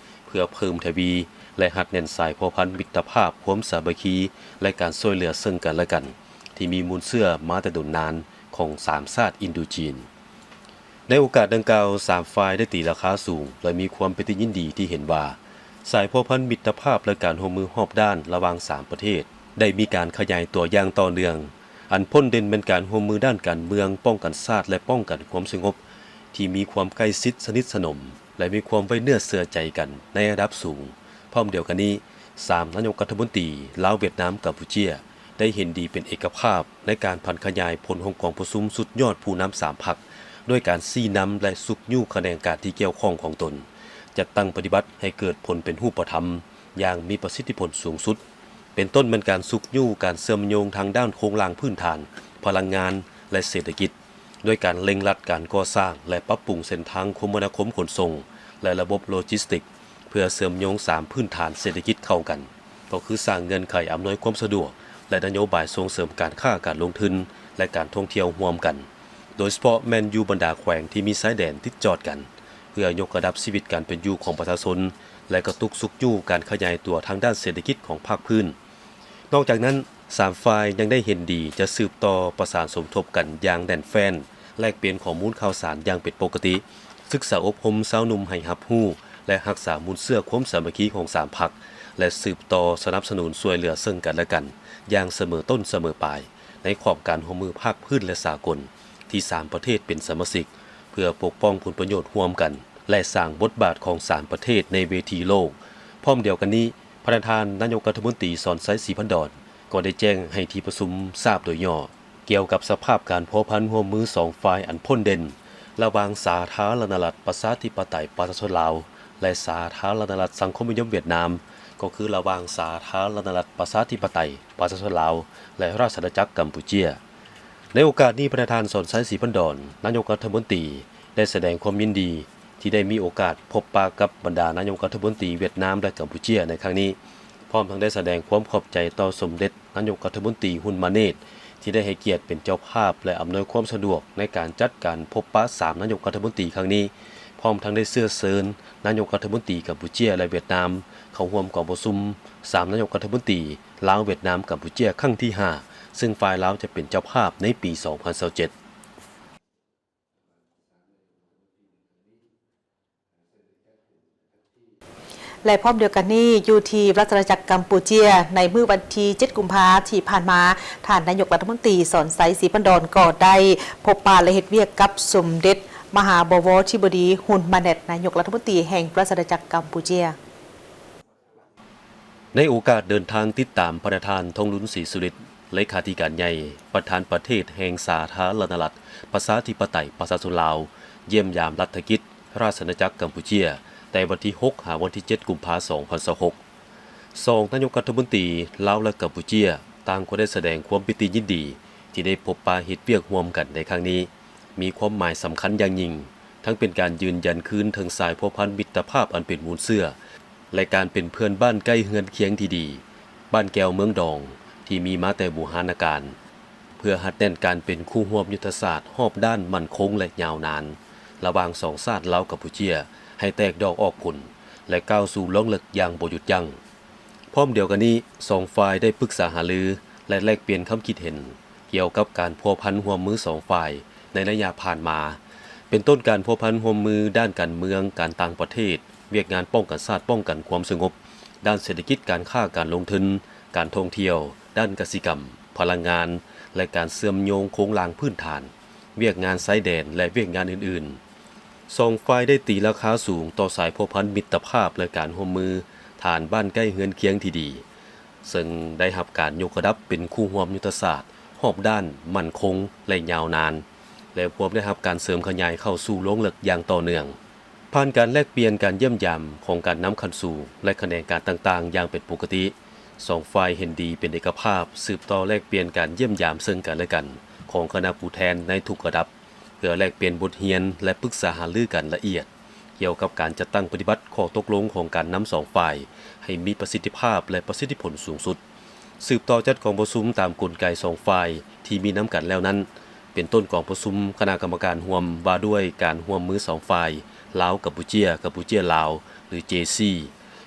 ເພື່ອເພີ່ມທະວີ ແລະ ຮັດແໜ້ນສາຍພົວພັນມິດຕະພາບ, ຄວາມສາມັກຄີ ແລະ ການຊ່ວຍເຫຼືອເຊິ່ງກັນແລະກັນ ທີ່ມີມູນເຊື້ອມາແຕ່ດົນນານຂອງສາມຊາດອິນໂດຈີນ. ໃນໂອກາດດັ່ງກ່າວ, ສາມຝ່າຍໄດ້ຕີລາຄາສູງ ແລະ ມີຄວາມເປັນທີ່ຍິນດີທີ່ເຫັນວ່າ ສາຍພົວພັນມິດຕະພາບ ແລະ ການຮ່ວມມືຮອບດ້ານລະຫວ່າງສາມປະເທດ ໄດ້ມີການຂະຫຍາຍຕົວຢ່າງຕໍ່ເນື່ອງ. ອັນພົ້ນເດັ່ນແມ່ນການຮ່ວມມືດ້ານການເມືອງ, ປ້ອງກັນຊາດ ແລະ ປ້ອງກັນຄວາມສະຫງົບ ທີ່ມີຄວາມໃກ້ຊິດສະໜິດສະໜົມ ແລະ ມີຄວາມໄວ້ເນື້ອເຊື່ອໃຈກັນໃນລະດັບສູງ. ພ້ອມດຽວກັນນີ້, ສາມນາຍົກລັດຖະມົນຕີ ລາວ, ຫວຽດນາມ, ກຳປູເຈຍ ໄດ້ເຫັນດີເປັນເອກະພາບໃນການຜັນຂະຫຍາຍຜົນຂອງກອງປະຊຸມສຸດຍອດຜູ້ນຳສາມພັກ ດ້ວຍການຊີ້ນຳ ແລະ ຊຸກຍູ້ຂະແໜງການທີ່ກ່ຽວຂ້ອງຂອງຕົນ ຈັດຕັ້ງປະຕິບັດໃຫ້ເກີດຜົນເປັນຮູບປະທຳຢ່າງມີປະສິດທິຜົນສູງສຸດ, ເປັນຕົ້ນແມ່ນການຊຸກຍູ້ການເຊື່ອມໂຍງທາງດ້ານໂຄງລ່າງພື້ນຖານ, ພະລັງງານ ແລະ ເສດຖະກິດ, ດ້ວຍການເລັ່ງລັດການກໍ່ສ້າງ ແລະ ປັບປຸງເສັ້ນທາງຄົມມະນາຄົມຂົນສົ່ງ ແລະ ລະບົບໂລຈິສຕິກ ເພື່ອເຊື່ອມໂຍງສາມພື້ນຖານເສດຖະກິດເຂົ້າກັນ, ກໍຄືສ້າງເງື່ອນໄຂອຳນວຍຄວາມສະດວກ ແລະ ນະໂຍບາຍສົ່ງເສີມການຄ້າການລົງທຶນ ແລະ ການທ່ອງທ່ຽວຮ່ວມກັນ, ໂດຍສະເພາະແມ່ນຢູ່ບັນດາແຂວງທີ່ມີຊາຍແດນຕິດຈອດກັນ, ເພື່ອຍົກລະດັບຊີວິດການເປັນຢູ່ຂອງປະຊາຊົນ ແລະ ກະຕຸກຊຸກຍູ້ການຂະຫຍາຍຕົວທາງດ້ານເສດຖະກິດຂອງພາກພື້ນ. ນອກຈາກນັ້ນ, ສາມຝ່າຍຍັງໄດ້ເຫັນດີຈະສືບຕໍ່ປະສານສົມທົບກັນຢ່າງແໜ້ນແຟ້ນ, ແລກປ່ຽນຂໍ້ມູນຂ່າວສານຢ່າງເປັນປົກກະຕິ, ສຶກສາອົບຮົມຊາວໜຸ່ມໃຫ້ຮັບຮູ້ ແລະ ຮັກສາມູນເຊື້ອຄວາມສາມັກຄີຂອງສາມພັກ ແລະ ສືບຕໍ່ສະໜັບສະໜູນຊ່ວຍເຫຼືອເຊິ່ງກັນແລະກັນຢ່າງສະເໝີຕົ້ນສະເໝີປາຍ ໃນຂອບການຮ່ວມມືພາກພື້ນ ແລະ ສາກົນ ທີ່ສາມປະເທດເປັນສະມາຊິກ ເພື່ອປົກປ້ອງຜົນປະໂຫຍດຮ່ວມກັນ ແລະ ສ້າງບົດບາດຂອງສາມປະເທດໃນເວທີໂລກ. ພ້ອມດຽວກັນນີ້, ພະນະທ່ານນາຍົກລັດຖະມົນຕີ ສອນໄຊ ສີພັນດອນ ກໍໄດ້ແຈ້ງໃຫ້ທີ່ປະຊຸມຊາບໂດຍຫຍໍ້ ກ່ຽວກັບສະພາບການພົວພັນຮ່ວມມືສອງຝ່າຍອັນພົ້ນເດັ່ນ ລະຫວ່າງສາທາລະນະລັດປະຊາທິປະໄຕປະຊາຊົນລາວ ແລະ ສາທາລະນະລັດສັງຄົມນິຍົມຫວຽດນາມ, ກໍຄືລະຫວ່າງສາທາລະນະລັດປະຊາທິປະໄຕປະຊາຊົນລາວ ແລະ ລາຊະອານາຈັກກຳປູເຈຍ. ໃນໂອກາດນີ້, ພະນະທ່ານ ສອນໄຊ ສີພັນດອນ ນາຍົກລັດຖະມົນຕີ ໄດ້ສະແດງຄວາມຍິນດີ ທີ່ໄດ້ມີໂອກາດພົບປະກັບບັນດານາຍົກລັດຖະມົນຕີຫວຽດນາມ ແລະ ກຳປູເຈຍໃນຄັ້ງນີ້, ພ້ອມທັງໄດ້ສະແດງຄວາມຂອບໃຈຕໍ່ສົມເດັດນາຍົກລັດຖະມົນຕີ ຮຸນ ມາເນດ ທີ່ໄດ້ໃຫ້ກຽດເປັນເຈົ້າພາບ ແລະ ອຳນວຍຄວາມສະດວກໃນການຈັດການພົບປະສາມນາຍົກລັດຖະມົນຕີຄັ້ງນີ້, ພ້ອມທັງໄດ້ເຊື້ອເຊີນນາຍົກລັດຖະມົນຕີກຳປູເຈຍ ແລະ ຫວຽດນາມ ເຂົ້າຮ່ວມກອງປະຊຸມສາມນາຍົກລັດຖະມົນຕີ ລາວ ຫວຽດນາມ ກຳປູເຈຍ ຄັ້ງທີຫ້າ ຊຶ່ງຝ່າຍລາວຈະເປັນເຈົ້າພາບໃນປີສອງພັນຊາວເຈັດ. ແລະ ພ້ອມດຽວກັນນີ້, ຢູ່ທີ່ລັດຊະອານາຈັກກຳປູເຈຍ, ໃນມື້ວັນທີເຈັດ ກຸມພາທີ່ຜ່ານມາ, ທ່ານນາຍົກລັດຖະມົນຕີ ສອນໄຊ ສີພັນດອນ ກໍໄດ້ພົບປະ ແລະ ເຮັດວຽກກັບສົມເດັດມະຫາບໍວໍທິບໍດີ ຮຸນ ມາແນດ ນາຍົກລັດຖະມົນຕີແຫ່ງລັດຊະອານາຈັກກຳປູເຈຍ. ໃນໂອກາດເດີນທາງຕິດຕາມພະນະທ່ານ ທອງລຸນ ສີສຸລິດ ເລຂາທິການໃຫຍ່ ປະທານປະເທດແຫ່ງສາທາລະນະລັດ ປະຊາທິປະໄຕ ປະຊາຊົນລາວ ຢ້ຽມຢາມລັດຖະກິດລາຊະອານາຈັກກຳປູເຈຍ ແຕ່ວັນທີຫົກ ຫາວັນທີເຈັດ ກຸມພາ ສອງພັນຊາວຫົກ, ສອງນາຍົກລັດຖະມົນຕີລາວ ແລະ ກຳປູເຈຍ ຕ່າງກໍໄດ້ສະແດງຄວາມປີຕິຍິນດີທີ່ໄດ້ພົບປະເຮັດວຽກຮ່ວມກັນໃນຄັ້ງນີ້ ມີຄວາມໝາຍສຳຄັນຢ່າງຍິ່ງ, ທັງເປັນການຢືນຢັນຄືນເຖິງສາຍພົວພັນມິດຕະພາບອັນເປັນມູນເຊື້ອ ແລະ ການເປັນເພື່ອນບ້ານໃກ້ເຮືອນຄຽງທີ່ດີ, ບ້ານແກ້ວເມືອງດອງ ທີ່ມີມາແຕ່ບູຮານະການ, ເພື່ອຮັດແໜ້ນການເປັນຄູ່ຮ່ວມຍຸດທະສາດຮອບດ້ານໝັ້ນຄົງ ແລະ ຍາວນານ ລະຫວ່າງສອງຊາດລາວ-ກຳປູເຈຍ ໃຫ້ແຕກດອກອອກຜົນ ແລະ ກ້າວສູ່ລວງເລິກຢ່າງບໍ່ຢຸດຢັ້ງ. ພ້ອມດຽວກັນນີ້, ສອງຝ່າຍໄດ້ປຶກສາຫາລື ແລະ ແລກປ່ຽນຄຳຄິດເຫັນ ກ່ຽວກັບການພົວພັນຮ່ວມມືສອງຝ່າຍໃນໄລຍະຜ່ານມາ, ເປັນຕົ້ນການພົວພັນຮ່ວມມືດ້ານການເມືອງ, ການຕ່າງປະເທດ, ວຽກງານປ້ອງກັນຊາດ, ປ້ອງກັນຄວາມສະຫງົບ, ດ້ານເສດຖະກິດ, ການຄ້າ, ການລົງທຶນ, ການທ່ອງທ່ຽວ, ດ້ານກະສິກຳ, ພະລັງງານ ແລະ ການເຊື່ອມໂຍງໂຄງລ່າງພື້ນຖານ, ວຽກງານຊາຍແດນ ແລະ ວຽກງານອື່ນໆ. ສອງຝ່າຍໄດ້ຕີລາຄາສູງຕໍ່ສາຍພົວພັນມິດຕະພາບ ແລະ ການຮ່ວມມືຖານບ້ານໃກ້ເຮືອນຄຽງທີ່ດີ, ເຊິ່ງໄດ້ຮັບການຍົກລະດັບເປັນຄູ່ຮ່ວມຍຸດທະສາດຮອບດ້ານໝັ້ນຄົງ ແລະ ຍາວນານ, ແລະ ພວມໄດ້ຮັບການເສີມຂະຫຍາຍເຂົ້າສູ່ລວງເລິກຢ່າງຕໍ່ເນື່ອງ. ຜ່ານການແລກປ່ຽນ, ການຢ້ຽມຢາມຂອງການນຳຂັ້ນສູງ ແລະ ຂະແໜງການຕ່າງໆຢ່າງເປັນປົກກະຕິ, ສອງຝ່າຍເຫັນດີເປັນເອກະພາບ ສືບຕໍ່ແລກປ່ຽນການຢ້ຽມຢາມເຊິ່ງກັນ ແລະ ກັນຂອງຄະນະຜູ້ແທນໃນທຸກລະດັບ ເພື່ອແລກປ່ຽນບົດຮຽນ ແລະ ປຶກສາຫາລືກັນລະອຽດ ກ່ຽວກັບການຈັດຕັ້ງປະຕິບັດຂໍ້ຕົກລົງຂອງການນຳສອງຝ່າຍໃຫ້ມີປະສິດທິພາບ ແລະ ປະສິດທິຜົນສູງສຸດ. ສືບຕໍ່ຈັດກອງປະຊຸມຕາມກົນໄກສອງຝ່າຍທີ່ມີນຳກັນແລ້ວນັ້ນ, ເປັນຕົ້ນກອງປະຊຸມຄະນະກຳມະການຮ່ວມວ່າດ້ວຍການຮ່ວມມືສອງຝ່າຍ ລາວ-ກຳປູເຈຍ, ກຳປູເຈຍ-ລາວ ຫຼື ເຈຊີ,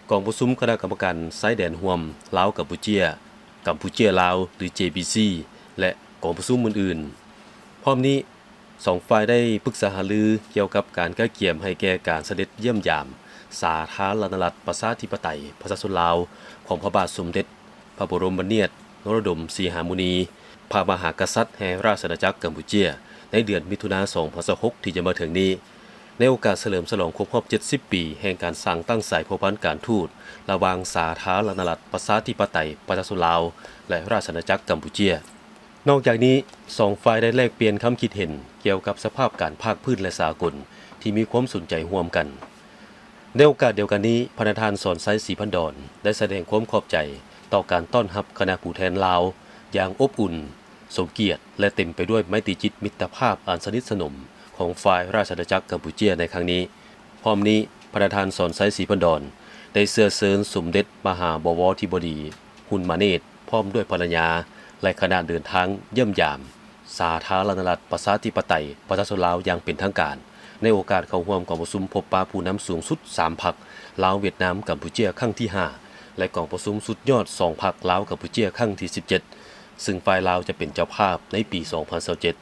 ກອງປະຊຸມຄະນະກຳມະການຊາຍແດນຮ່ວມ ລາວ-ກຳປູເຈຍ, ກຳປູເຈຍ-ລາວ ຫຼື ເຈບີຊີ ແລະ ກອງປະຊຸມອື່ນໆ. ພ້ອມນີ້, ສອງຝ່າຍໄດ້ປຶກສາຫາລືກ່ຽວກັບການກະກຽມໃຫ້ແກ່ການສະເດັດຢ້ຽມຢາມສາທາລະນະລັດ ປະຊາທິປະໄຕ ປະຊາຊົນລາວ ຂອງພະບາດສົມເດັດ ພະບໍລົມນະເຣດ ນະໂຣດົມ ສີຫະມຸນີ ພະມະຫາກະສັດແຫ່ງລາຊະອານາຈັກກຳປູເຈຍ ໃນເດືອນມິຖຸນາ ສອງພັນຊາວຫົກ ທີ່ຈະມາເຖິງນີ້, ໃນໂອກາດສະເຫຼີມສະຫຼອງຄົບຮອບເຈັດສິບປີແຫ່ງການສ້າງຕັ້ງສາຍພົວພັນການທູດລະຫວ່າງສາທາລະນະລັດ ປະຊາທິປະໄຕ ປະຊາຊົນລາວ ແລະ ລາຊະອານາຈັກກຳປູເຈຍ. ນອກຈາກນີ້, ສອງຝ່າຍໄດ້ແລກປ່ຽນຄຳຄິດເຫັນກ່ຽວກັບສະພາບການພາກພື້ນ ແລະ ສາກົນທີ່ມີຄວາມສົນໃຈຮ່ວມກັນ. ໃນໂອກາດດຽວກັນນີ້, ພະນະທ່ານ ສອນໄຊ ສີພັນດອນ ໄດ້ສະແດງຄວາມຂອບໃຈຕໍ່ການຕ້ອນຮັບຄະນະຜູ້ແທນລາວຢ່າງອົບອຸ່ນ, ສົມກຽດ ແລະ ເຕັມໄປດ້ວຍໄມຕີຈິດມິດຕະພາບອັນສະໜິດສະໜົມຂອງຝ່າຍລາຊະອານາຈັກກຳປູເຈຍໃນຄັ້ງນີ້. ພ້ອມນີ້, ພະນະທ່ານ ສອນໄຊ ສີພັນດອນ ໄດ້ເຊື້ອເຊີນສົມເດັດມະຫາບໍວໍທິບໍດີ ຮຸນມາເນດ ພ້ອມດ້ວຍພັນລະຍາ ແລະ ຄະນະເດີນທາງຢ້ຽມຢາມ ສາທາລະນະລັດ ປະຊາທິປະໄຕ ປະຊາຊົນລາວຢ່າງເປັນທາງການ ໃນໂອກາດເຂົ້າຮ່ວມກອງປະຊຸມພົບປະຜູ້ນຳສູງສຸດສາມພັກ ລາວ-ຫວຽດນາມ-ກຳປູເຈຍ ຄັ້ງທີຫ້າ ແລະ ກອງປະຊຸມສຸດຍອດສອງພັກ ລາວ-ກຳປູເຈຍ ຄັ້ງທີສິບເຈັດ ຊຶ່ງຝ່າຍລາວຈະເປັນເຈົ້າພາບໃນປີສອງພັນຊາວເຈັດ.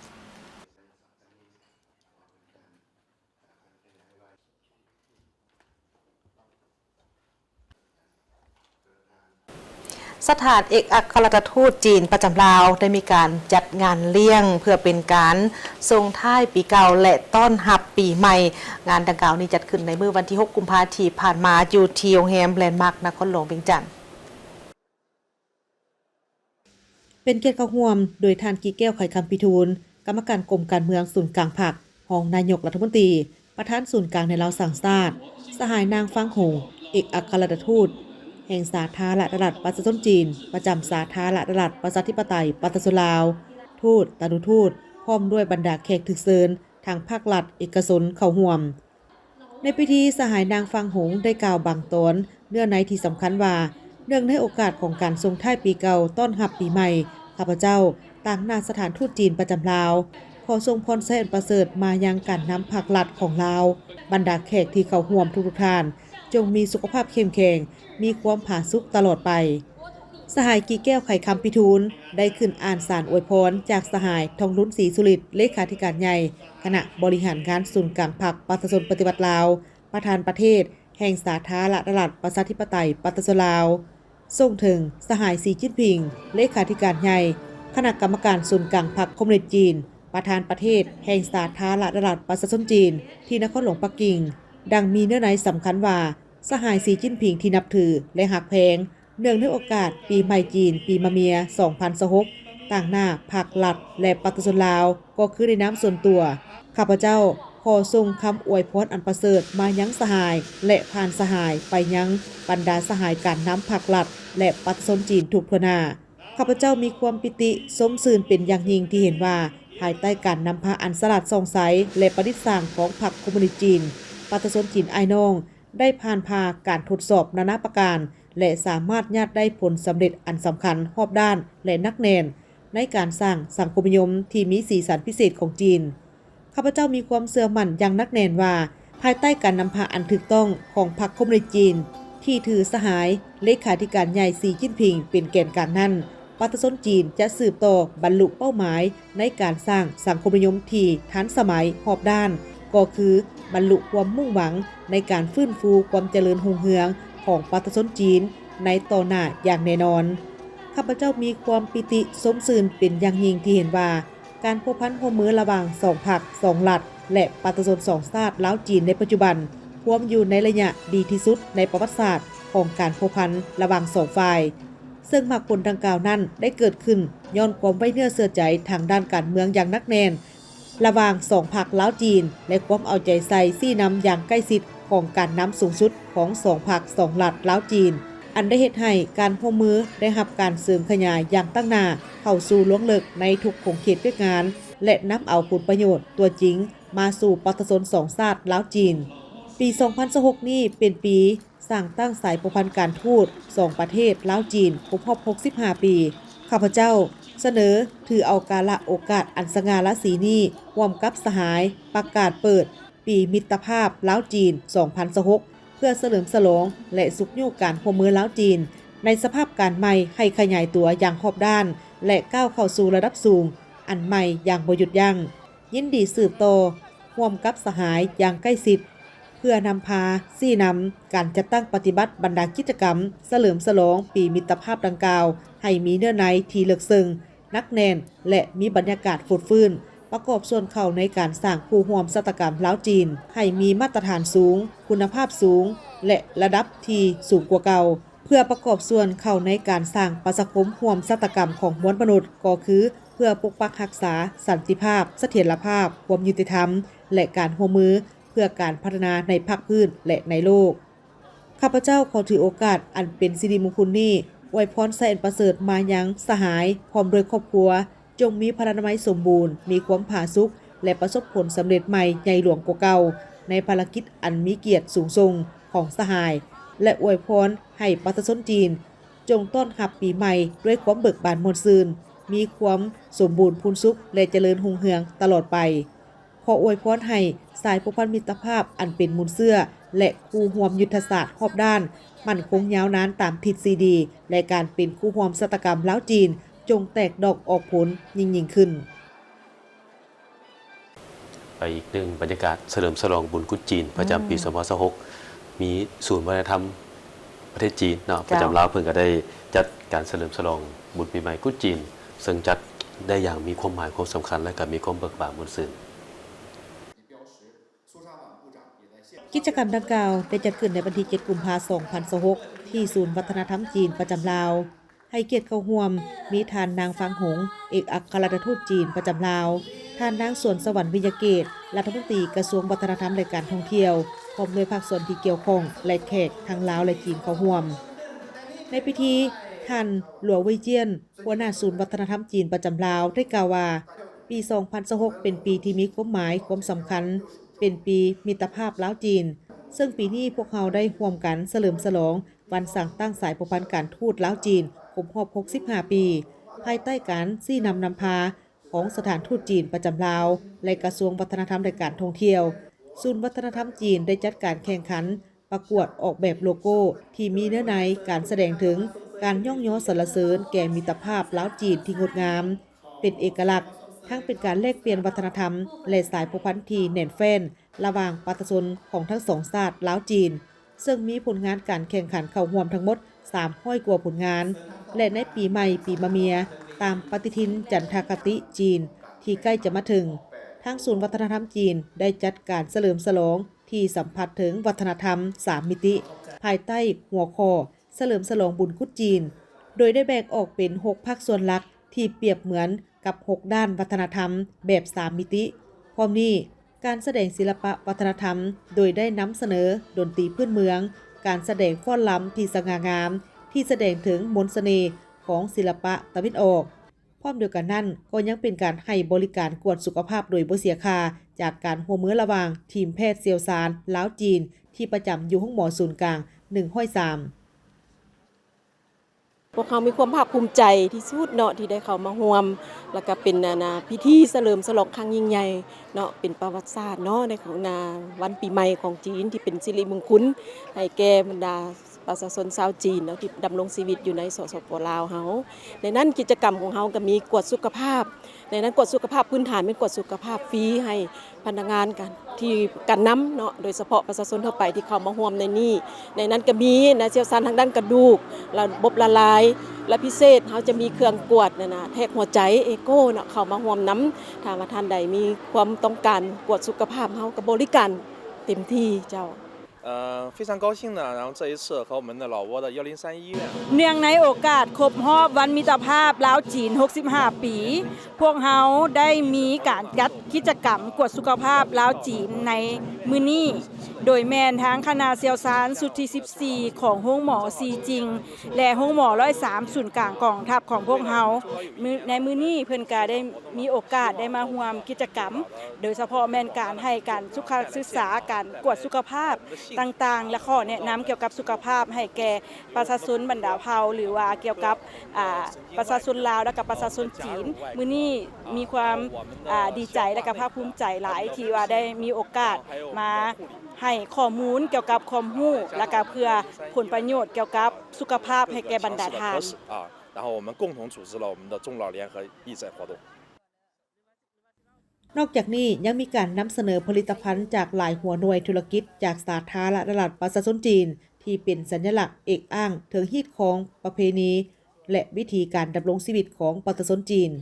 ສະຖານເອກອັກຄະລັດຖະທູດຈີນປະຈຳລາວ ໄດ້ມີການຈັດງານລ້ຽງ ເພື່ອເປັນການສົ່ງທ້າຍປີເກົ່າ ແລະ ຕ້ອນຮັບປີໃໝ່. ງານດັ່ງກ່າວນີ້ຈັດຂຶ້ນໃນມື້ວັນທີຫົກ ກຸມພາທີ່ຜ່ານມາ ຢູ່ທີ່ໂຮງແຮມແລນມາກ ນະຄອນຫຼວງວຽງຈັນ. ເປັນກຽດເຂົ້າຮ່ວມໂດຍທ່ານ ກິແກ້ວ ໄຂຄຳພິທູນ ກຳມະການກົມການເມືອງສູນກາງພັກ, ຮອງນາຍົກລັດຖະມົນຕີ, ປະທານສູນກາງແນວລາວສ້າງຊາດ, ສະຫາຍ ນາງ ຟາງ ຫົງ ເອກອັກຄະລັດຖະທູດແຫ່ງສາທາລະນະລັດປະຊາຊົນຈີນ ປະຈຳສາທາລະນະລັດປະຊາທິປະໄຕປະຊາຊົນລາວ, ທູດ, ຕານຸທູດ ພ້ອມດ້ວຍບັນດາແຂກຖືກເຊີນທາງພາກລັດ, ເອກະຊົນເຂົ້າຮ່ວມ. ໃນພິທີ ສະຫາຍນາງຟາງຫົງ ໄດ້ກ່າວບາງຕອນເນື້ອໃນທີ່ສຳຄັນວ່າ ເນື່ອງໃນໂອກາດຂອງການສົ່ງທ້າຍປີເກົ່າ ຕ້ອນຮັບປີໃໝ່, ຂ້າພະເຈົ້າ ຕາງໜ້າສະຖານທູດຈີນປະຈຳລາວ ຂໍສົ່ງພອນໄຊອັນປະເສີດມາຍັງການນຳພັກລັດຂອງລາວ, ບັນດາແຂກທີ່ເຂົ້າຮ່ວມທຸກໆທ່ານ ຈົ່ງມີສຸຂະພາບເຂັ້ມແຂງ, ມີຄວາມຜາສຸກຕະຫຼອດໄປ. ສະຫາຍ ກີແກ້ວ ໄຂຄຳພິທູນ ໄດ້ຂຶ້ນອ່ານສານອວຍພອນຈາກສະຫາຍ ທອງລຸນ ສີສຸລິດ ເລຂາທິການໃຫຍ່ ຄະນະບໍລິຫານງານສູນກາງພັກປະຊາຊົນປະຕິວັດລາວ, ປະທານປະເທດແຫ່ງສາທາລະນະລັດ ປະຊາທິປະໄຕ ປະຊາຊົນລາວ, ສົ່ງເຖິງສະຫາຍ ສີຈິ້ນຜິງ ເລຂາທິການໃຫຍ່ ຄະນະກຳມະການສູນກາງພັກຄອມມູນິດຈີນ, ປະທານປະເທດແຫ່ງສາທາລະນະລັດ ປະຊາຊົນຈີນ ທີ່ນະຄອນຫຼວງປັກກິ່ງ, ດັ່ງມີເນື້ອໃນສຳຄັນວ່າ ສະຫາຍ ສີຈິ້ນຜິງ ທີ່ນັບຖື ແລະ ຮັກແພງ, ເນື່ອງໃນໂອກາດປີໃໝ່ຈີນ ປີມະເມຍ ສອງພັນຊາວຫົກ ຕາງໜ້າພັກລັດ ແລະ ປະຊາຊົນລາວ ກໍຄືໃນນາມສ່ວນຕົວ, ຂ້າພະເຈົ້າຂໍສົ່ງຄຳອວຍພອນອັນປະເສີດມາຍັງສະຫາຍ ແລະ ຜ່ານສະຫາຍໄປຍັງບັນດາສະຫາຍການນຳພັກລັດ ແລະ ປະຊາຊົນຈີນທຸກທົ່ວໜ້າ. ຂ້າພະເຈົ້າມີຄວາມປີຕິຊົມຊື່ນເປັນຢ່າງຍິ່ງທີ່ເຫັນວ່າ ພາຍໃຕ້ການນຳພາອັນສະຫຼາດສ່ອງໃສ ແລະ ປະດິດສ້າງຂອງພັກຄອມມູນິດຈີນ, ປະຊາຊົນຈີນອ້າຍນ້ອງ ໄດ້ຜ່ານຜ່າການທົດສອບນານາປະການ ແລະ ສາມາດຍາດໄດ້ຜົນສຳເລັດອັນສຳຄັນຮອບດ້ານ ແລະ ໜັກແໜ້ນ ໃນການສ້າງສັງຄົມນິຍົມທີ່ມີສີສັນພິເສດຂອງຈີນ. ຂ້າພະເຈົ້າມີຄວາມເຊື່ອໝັ້ນຢ່າງໜັກແໜ້ນວ່າ ພາຍໃຕ້ການນຳພາອັນຖືກຕ້ອງຂອງພັກຄອມມູນິດຈີນ ທີ່ຖືສະຫາຍເລຂາທິການໃຫຍ່ ສີຈິ້ນຜິງ ເປັນແກນກາງນັ້ນ, ປະຊາຊົນຈີນຈະສືບຕໍ່ບັນລຸເປົ້າໝາຍໃນການສ້າງສັງຄົມນິຍົມທີ່ທັນສະໄໝຮອບດ້ານ, ກໍຄືບັນລຸຄວາມມຸ່ງຫວັງໃນການຟື້ນຟູຄວາມຈະເລີນຮຸ່ງເຮືອງຂອງປະຊາຊົນຈີນໃນຕໍ່ໜ້າຢ່າງແນ່ນອນ. ຂ້າພະເຈົ້າມີຄວາມປີຕິຊົມຊື່ນເປັນຢ່າງຍິ່ງທີ່ເຫັນວ່າ ການພົວພັນຮ່ວມມືລະຫວ່າງສອງພັກ, ສອງລັດ ແລະ ປະຊາຊົນສອງຊາດລາວ-ຈີນໃນປັດຈຸບັນ ພວມຢູ່ໃນໄລຍະດີທີ່ສຸດໃນປະຫວັດສາດຂອງການພົວພັນລະຫວ່າງສອງຝ່າຍ, ເຊິ່ງໝາກຜົນດັ່ງກ່າວນັ້ນໄດ້ເກີດຂຶ້ນຍ້ອນຄວາມໄວ້ເນື້ອເຊື່ອໃຈທາງດ້ານການເມືອງຢ່າງໜັກແໜ້ນ ລະຫວ່າງສອງພັກລາວ-ຈີນ ແລະ ຄວາມເອົາໃຈໃສ່ຊີ້ນຳຢ່າງໃກ້ຊິດຂອງການນຳສູງສຸດຂອງສອງພັກ, ສອງລັດລາວ-ຈີນ, ອັນໄດ້ເຮັດໃຫ້ການຮ່ວມມືໄດ້ຮັບການເສີມຂະຫຍາຍຢ່າງຕັ້ງໜ້າເຂົ້າສູ່ລວງເລິກໃນທຸກຂົງເຂດວຽກງານ ແລະ ນຳເອົາຜົນປະໂຫຍດຕົວຈິງມາສູ່ປະຊາຊົນສອງຊາດລາວ-ຈີນ. ປີສອງພັນຊາວຫົກນີ້ເປັນປີ ສ້າງຕັ້ງສາຍພົວພັນການທູດສອງປະເທດລາວ-ຈີນຄົບຮອບຫົກສິບຫ້າປີ, ຂ້າພະເຈົ້າສະເໜີຖືເອົາກາລະໂອກາດອັນສະຫງ່າລາສີນີ້ ຮ່ວມກັບສະຫາຍປະກາດເປີດປີມິດຕະພາບລາວ-ຈີນສອງພັນຊາວຫົກ ເພື່ອສະເຫຼີມສະຫຼອງ ແລະ ຊຸກຍູ້ການຮ່ວມມືລາວ-ຈີນ ໃນສະພາບການໃໝ່ໃຫ້ຂະຫຍາຍຕົວຢ່າງຮອບດ້ານ ແລະ ກ້າວເຂົ້າສູ່ລະດັບສູງອັນໃໝ່ຢ່າງບໍ່ຢຸດຢັ້ງ. ຍິນດີສືບຕໍ່ຮ່ວມກັບສະຫາຍຢ່າງໃກ້ຊິດ ເພື່ອນຳພາຊີ້ນຳການຈັດຕັ້ງປະຕິບັດບັນດາກິດຈະກຳສະເຫຼີມສະຫຼອງປີມິດຕະພາບດັ່ງກ່າວ ໃຫ້ມີເນື້ອໃນທີ່ເລິກເຊິ່ງ, ໜັກແໜ້ນ ແລະ ມີບັນຍາກາດຟົດຟື້ນ, ປະກອບສ່ວນເຂົ້າໃນການສ້າງຄູ່ຮ່ວມຊະຕາກຳລາວ-ຈີນ ໃຫ້ມີມາດຕະຖານສູງ, ຄຸນນະພາບສູງ ແລະ ລະດັບທີ່ສູງກວ່າເກົ່າ. ເພື່ອປະກອບສ່ວນເຂົ້າໃນການສ້າງປະຊາຄົມຮ່ວມຊະຕາກຳຂອງມວນມະນຸດ ກໍຄືເພື່ອປົກປັກຮັກສາສັນຕິພາບ, ສະຖຽນລະພາບ, ຄວາມຍຸຕິທຳ ແລະ ການຮ່ວມມືເພື່ອການພັດທະນາໃນພາກພື້ນ ແລະ ໃນໂລກ. ຂ້າພະເຈົ້າຂໍຖືໂອກາດອັນເປັນສິລິມຸງຄຸນນີ້ ອວຍພອນໄຊອັນປະເສີດມາຍັງສະຫາຍພ້ອມດ້ວຍຄອບຄົວ, ຈົ່ງມີພະລານາໄມສົມບູນ, ມີຄວາມຜາສຸກ ແລະ ປະສົບຜົນສຳເລັດໃໝ່ໃຫຍ່ຫຼວງກວ່າເກົ່າ ໃນພາລະກິດອັນມີກຽດສູງສົ່ງຂອງສະຫາຍ ແລະ ອວຍພອນໃຫ້ປະຊາຊົນຈີນ ຈົ່ງຕ້ອນຮັບປີໃໝ່ດ້ວຍຄວາມເບີກບານມ່ວນຊື່ນ, ມີຄວາມສົມບູນພູນສຸກ ແລະ ຈະເລີນຮຸ່ງເຮືອງຕະຫຼອດໄປ. ຂໍອວຍພອນໃຫ້ສາຍພົວພັນມິດຕະພາບອັນເປັນມູນເຊື້ອ ແລະ ຄູ່ຮ່ວມຍຸດທະສາດຮອບດ້ານ ໝັ້ນຄົງຍາວນານຕາມທິດຊີດີ ແລະ ການເປັນຄູ່ຮ່ວມຊະຕາກຳລາວ-ຈີນ ຈົ່ງແຕກດອກອອກຜົນຍິ່ງໆຂຶ້ນ. ໄປອີກໜຶ່ງບັນຍາກາດສະເຫຼີມສະຫຼອງບຸນກຸດຈີນ ປະຈຳປີ ອືມ ສອງພັນຊາວຫົກ ມີສູນວັດທະນະທຳປະເທດຈີນເນາະ ເຈົ້າ ປະຈຳລາວ ເພິ່ນກໍໄດ້ຈັດການສະເຫຼີມສະຫຼອງບຸນປີໃໝ່ກຸດຈີນ ເຊິ່ງຈັດໄດ້ຢ່າງມີຄວາມໝາຍຄວາມສຳຄັນ ແລະ ກໍມີຄວາມເບີກບານມ່ວນຊື່ນ. ກິດຈະກຳດັ່ງກ່າວໄດ້ຈັດຂຶ້ນໃນວັນທີເຈັດ ກຸມພາ ສອງພັນຊາວຫົກ ທີ່ສູນວັດທະນະທຳຈີນປະຈຳລາວ. ໃຫ້ກຽດເຂົ້າຮ່ວມມີທ່ານນາງ ຟາງຫົງ ເອກອັກຄະລັດຖະທູດຈີນປະຈຳລາວ, ທ່ານນາງ ສວນສະຫວັນ ວິຍະເກດ ລັດຖະມົນຕີກະຊວງວັດທະນະທຳ ແລະ ການທ່ອງທ່ຽວ, ພ້ອມດ້ວຍພາກສ່ວນທີ່ກ່ຽວຂ້ອງ ແລະ ແຂກທັງລາວ ແລະ ຈີນເຂົ້າຮ່ວມ. ໃນພິທີ ທ່ານ ຫຼວງ ເວີຍຈຽນ ຫົວໜ້າສູນວັດທະນະທຳຈີນປະຈຳລາວ ໄດ້ກ່າວວ່າ ປີສອງພັນຊາວຫົກ ເປັນປີທີ່ມີຄວາມໝາຍຄວາມສຳຄັນ, ເປັນປີມິດຕະພາບລາວ-ຈີນ, ເຊິ່ງປີນີ້ພວກເຮົາໄດ້ຮ່ວມກັນສະເຫຼີມສະຫຼອງວັນສ້າງຕັ້ງສາຍພົວພັນການທູດລາວ-ຈີນຄົບຮອບຫົກສິບຫ້າປີ, ພາຍໃຕ້ການຊີ້ນຳນຳພາຂອງສະຖານທູດຈີນປະຈຳລາວ ແລະ ກະຊວງວັດທະນະທຳ ແລະ ການທ່ອງທ່ຽວ. ສູນວັດທະນະທຳຈີນໄດ້ຈັດການແຂ່ງຂັນ ປະກວດອອກແບບໂລໂກ້ທີ່ມີເນື້ອໃນການສະແດງເຖິງການຍ້ອງຍໍສັນລະເສີນແກ່ມິດຕະພາບລາວ-ຈີນທີ່ງົດງາມ, ເປັນເອກະລັກ, ທັງເປັນການແລກປ່ຽນວັດທະນະທຳ ແລະ ສາຍພົວພັນທີ່ແໜ້ນແຟ້ນລະຫວ່າງປະຊາຊົນຂອງທັງສອງຊາດລາວ-ຈີນ, ເຊິ່ງມີຜົນງານການແຂ່ງຂັນເຂົ້າຮ່ວມທັງໝົດສາມຮ້ອຍກວ່າຜົນງານ ແລະ ໃນປີໃໝ່ປີມະເມຍ ຕາມປະຕິທິນຈັນທະຄະຕິຈີນທີ່ໃກ້ຈະມາເຖິງ, ທາງສູນວັດທະນະທຳຈີນໄດ້ຈັດການສະເຫຼີມສະຫຼອງ ທີ່ສຳຜັດເຖິງວັດທະນະທຳສາມມິຕິ ພາຍໃຕ້ຫົວຂໍ້ສະເຫຼີມສະຫຼອງບຸນກຸດຈີນ, ໂດຍໄດ້ແບ່ງອອກເປັນຫົກພາກສ່ວນຫຼັກທີ່ປຽບເໝືອນກັບຫົກດ້ານວັດທະນະທຳແບບສາມມິຕິ. ພ້ອມນີ້, ການສະແດງສິລະປະວັດທະນະທຳ ໂດຍໄດ້ນຳສະເໜີດົນຕີພື້ນເມືອງ, ການສະແດງຟ້ອນລຳທີ່ສະຫງ່າງາມ ທີ່ສະແດງເຖິງມົນສະເໜ່ຂອງສິລະປະຕາເວັນອອກ. ພ້ອມດຽວກັນນັ້ນ ກໍຍັງເປັນການໃຫ້ບໍລິການກວດສຸຂະພາບໂດຍບໍ່ເສຍຄ່າ ຈາກການຮ່ວມມືລະຫວ່າງທີມແພດຊ່ຽວຊານລາວ-ຈີນ ທີ່ປະຈຳຢູ່ໂຮງໝໍສູນກາງໜຶ່ງຮ້ອຍສາມ. ພວກເຮົາມີຄວາມພາກພູມໃຈທີ່ສຸດເນາະ ທີ່ໄດ້ເຂົ້າມາຮ່ວມ ແລ້ວກໍເປັນ ອັນນ່າ ພິທີສະເຫຼີມສະຫຼອງຄັ້ງຍິ່ງໃຫຍ່ເນາະ ເປັນປະຫວັດສາດເນາະ ໃນຂອງ ນາ ວັນປີໃໝ່ຂອງຈີນ ທີ່ເປັນສິລິມຸງຄຸນໃຫ້ແກ່ບັນດາ ປະຊາຊົນຊາວຈີນເນາະ ທີ່ດຳລົງຊີວິດຢູ່ໃນ ສສປ ລາວເຮົາ. ໃນນັ້ນກິດຈະກຳຂອງເຮົາກໍມີກວດສຸຂະພາບ, ໃນນັ້ນກວດສຸຂະພາບພື້ນຖານ ແມ່ນກວດສຸຂະພາບຟຣີໃຫ້ພະນັກງານການ ທີ່ການນຳເນາະ ໂດຍສະເພາະປະຊາຊົນທົ່ວໄປທີ່ເຂົ້າມາຮ່ວມໃນນີ້. ໃນນັ້ນກໍມີນາຊ່ຽວຊານທາງດ້ານກະດູກ, ລະບົບລະລາຍ, ແລະ ພິເສດເຮົາຈະມີເຄື່ອງກວດນັ້ນນະ ແທກຫົວໃຈ ເອໂກເນາະ ເຂົ້າມາຮ່ວມນຳ. ຖ້າວ່າທ່ານໃດມີຄວາມຕ້ອງການກວດສຸຂະພາບ ເຮົາກໍບໍລິການເຕັມທີ່ເຈົ້າ. 呃，非常高兴呢，然后这一次和我们的老挝的幺零三医院。 ເນື່ອງໃນໂອກາດຄົບຮອບວັນມິດຕະພາບລາວ-ຈີນຫົກສິບຫ້າປີ, ພວກເຮົາໄດ້ມີການຈັດກິດຈະກຳກວດສຸຂະພາບລາວ-ຈີນໃນມື້ນີ້, ໂດຍແມ່ນທາງຄະນະຊ່ຽວຊານຊຸດທີສິບສີ່ຂອງໂຮງໝໍຊີຈິງ ແລະ ໂຮງໝໍຮ້ອຍສາມ ສູນກາງກອງທັບຂອງພວກເຮົາ. ມື້ ໃນມື້ນີ້ເພິ່ນກະໄດ້ມີໂອກາດໄດ້ມາຮ່ວມກິດຈະກຳ ໂດຍສະເພາະແມ່ນການໃຫ້ການສຸຂະສຶກສາ, ການກວດສຸຂະພາບຕ່າງໆ ແລະ ຂໍ້ແນະນຳກ່ຽວກັບສຸຂະພາບໃຫ້ແກ່ປະຊາຊົນບັນດາເຜົ່າ ຫຼືວ່າກ່ຽວກັບ ອ່າ ປະຊາຊົນລາວ ແລະ ກະປະຊາຊົນຈີນ. ມື້ນີ້ມີຄວາມ ອ່າ ດີໃຈ ແລະ ກະພາກພູມໃຈຫຼາຍ ທີ່ວ່າໄດ້ມີໂອກາດມາໃຫ້ຂໍ້ມູນກ່ຽວກັບຄວາມຮູ້ ແລະ ກະເພື່ອຜົນປະໂຫຍດກ່ຽວກັບສຸຂະພາບໃຫ້ແກ່ບັນດາທ່ານ. 然后我们共同组织了我们的中老联合义诊活动。 ນອກຈາກນີ້ຍັງມີການນຳສະເໜີຜະລິດຕະພັນຈາກຫຼາຍຫົວໜ່ວຍທຸລະກິດ ຈາກສາທາລະນະລັດປະຊາຊົນຈີນ ທີ່ເປັນສັນຍະລັກເອກອ້າງເຖິງຮີດຄອງປະເພນີ ແລະ ວິຖີການດຳລົງຊີວິດຂອງປະຊາຊົນຈີນ.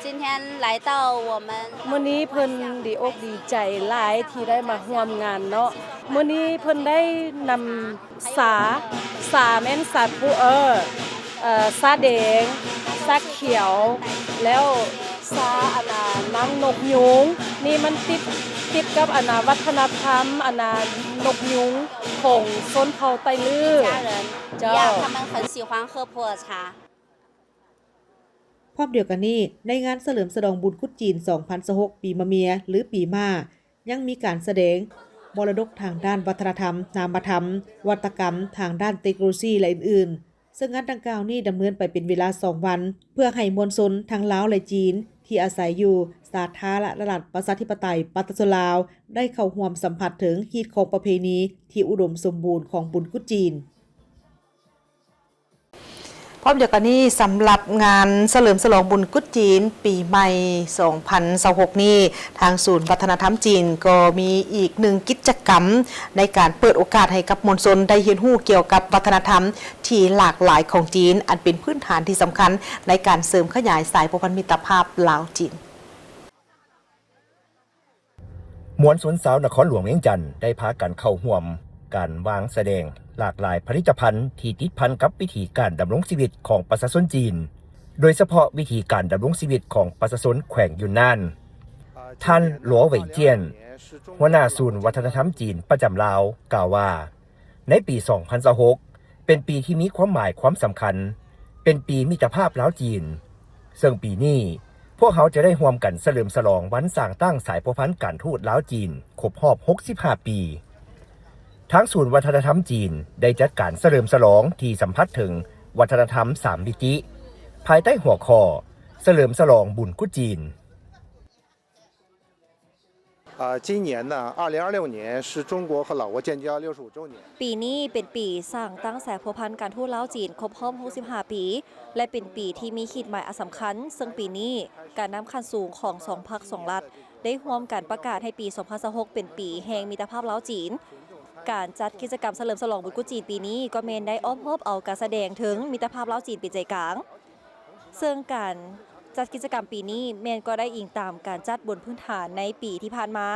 今天来到我们 ມື້ນີ້ເພິ່ນດີອົກດີໃຈຫຼາຍທີ່ໄດ້ມາຮ່ວມງານເນາະ. ມື້ນີ້ເພິ່ນໄດ້ນຳ ສາ ສາແມ່ນສາຄູ ເອີ ເອີ ສາແດງ ສາຂຽວ ແລ້ວສາອັນນ່ານາງນົກຍູງ. ນີ້ມັນຕິດ ຕິດກັບອັນນ່າວັດທະນະທຳອັນນ່ານົກຍູງຂອງຊົນເຜົ່າໄຕລື້ ເຈົ້າ. ພ້ອມດຽວກັນນີ້, ໃນງານສະເຫຼີມສະຫຼອງບຸນກຸດຈີນສອງພັນຊາວຫົກ ປີມະເມຍ ຫຼື ປີມ້າ ຍັງມີການສະແດງມໍລະດົກທາງດ້ານວັດທະນະທຳ, ນາມະທຳ, ວັດຕະກຳ, ທາງດ້ານເຕັກໂນໂລຊີ ແລະ ອື່ນໆ, ເຊິ່ງງານດັ່ງກ່າວນີ້ດຳເນີນໄປເປັນເວລາສອງວັນ ເພື່ອໃຫ້ມວນຊົນທັງລາວ ແລະ ຈີນ ທີ່ອາໄສຢູ່ສາທາລະນະລັດປະຊາທິປະໄຕປະຊາຊົນລາວ ໄດ້ເຂົ້າຮ່ວມສຳຜັດເຖິງຮີດຄອງປະເພນີທີ່ອຸດົມສົມບູນຂອງບຸນກຸດຈີນ. ພ້ອມດຽວກັນນີ້, ສຳລັບງານສະເຫຼີມສະຫຼອງບຸນກຸດຈີນປີໃໝ່ສອງພັນຊາວຫົກນີ້, ທາງສູນວັດທະນະທຳຈີນກໍມີອີກໜຶ່ງກິດຈະກຳໃນການເປີດໂອກາດໃຫ້ກັບມວນຊົນໄດ້ຮຽນຮູ້ກ່ຽວກັບວັດທະນະທຳທີ່ຫຼາກຫຼາຍຂອງຈີນ, ອັນເປັນພື້ນຖານທີ່ສຳຄັນໃນການເສີມຂະຫຍາຍສາຍພົວພັນມິດຕະພາບລາວ-ຈີນ. ມວນຊົນຊາວນະຄອນຫຼວງວຽງຈັນ ໄດ້ພາກັນເຂົ້າຮ່ວມການວາງສະແດງຫຼາກຫຼາຍຜະລິດຕະພັນທີ່ຕິດພັນກັບວິຖີການດຳລົງຊີວິດຂອງປະຊາຊົນຈີນ, ໂດຍສະເພາະວິຖີການດຳລົງຊີວິດຂອງປະຊາຊົນແຂວງຢຸນນານ. ທ່ານ ຫຼວວ ເຫວີຍຈຽນ, ຫົວໜ້າສູນວັດທະນະທຳຈີນປະຈຳລາວ ກ່າວວ່າ, ໃນປີສອງພັນຊາວຫົກ ເປັນປີທີ່ມີຄວາມໝາຍຄວາມສຳຄັນ, ເປັນປີມິດຕະພາບລາວ-ຈີນ, ເຊິ່ງປີນີ້ ພວກເຮົາຈະໄດ້ຮ່ວມກັນສະເຫຼີມສະຫຼອງວັນສ້າງຕັ້ງສາຍພົວພັນການທູດລາວ-ຈີນ ຄົບຮອບຫົກສິບຫ້າປີ. ທາງສູນວັດທະນະທຳຈີນໄດ້ຈັດການສະເຫຼີມສະຫຼອງທີ່ສຳຜັດເຖິງວັດທະນະທຳສາມມິຕິ ພາຍໃຕ້ຫົວຂໍ້ ສະເຫຼີມສະຫຼອງບຸນກຸດຈີນ. 呃，今年呢，二零二六年是中国和老挝建交六十五周年。 ປີນີ້ເປັນປີສ້າງຕັ້ງສາຍພົວພັນການທູດລາວ-ຈີນຄົບຮອບຫົກສິບຫ້າປີ ແລະ ເປັນປີທີ່ມີຂີດໝາຍອັນສຳຄັນ, ເຊິ່ງປີນີ້ການນຳຂັ້ນສູງຂອງສອງພັກສອງລັດໄດ້ຮ່ວມກັນປະກາດໃຫ້ປີສອງພັນຊາວຫົກເປັນປີແຫ່ງມິດຕະພາບລາວ-ຈີນ. ການຈັດກິດຈະກຳສະເຫຼີມສະຫຼອງບຸນກຸດຈີນປີນີ້ກໍແມ່ນໄດ້ອ້ອມຮອບເອົາການສະແດງເຖິງມິດຕະພາບລາວ-ຈີນເປັນໃຈກາງ. ເຊິ່ງການຈັດກິດຈະກຳປີນີ້ແມ່ນກໍໄດ້ອີງຕາມການຈັດບົນພື້ນຖານໃນປີທີ່ຜ່ານມາ,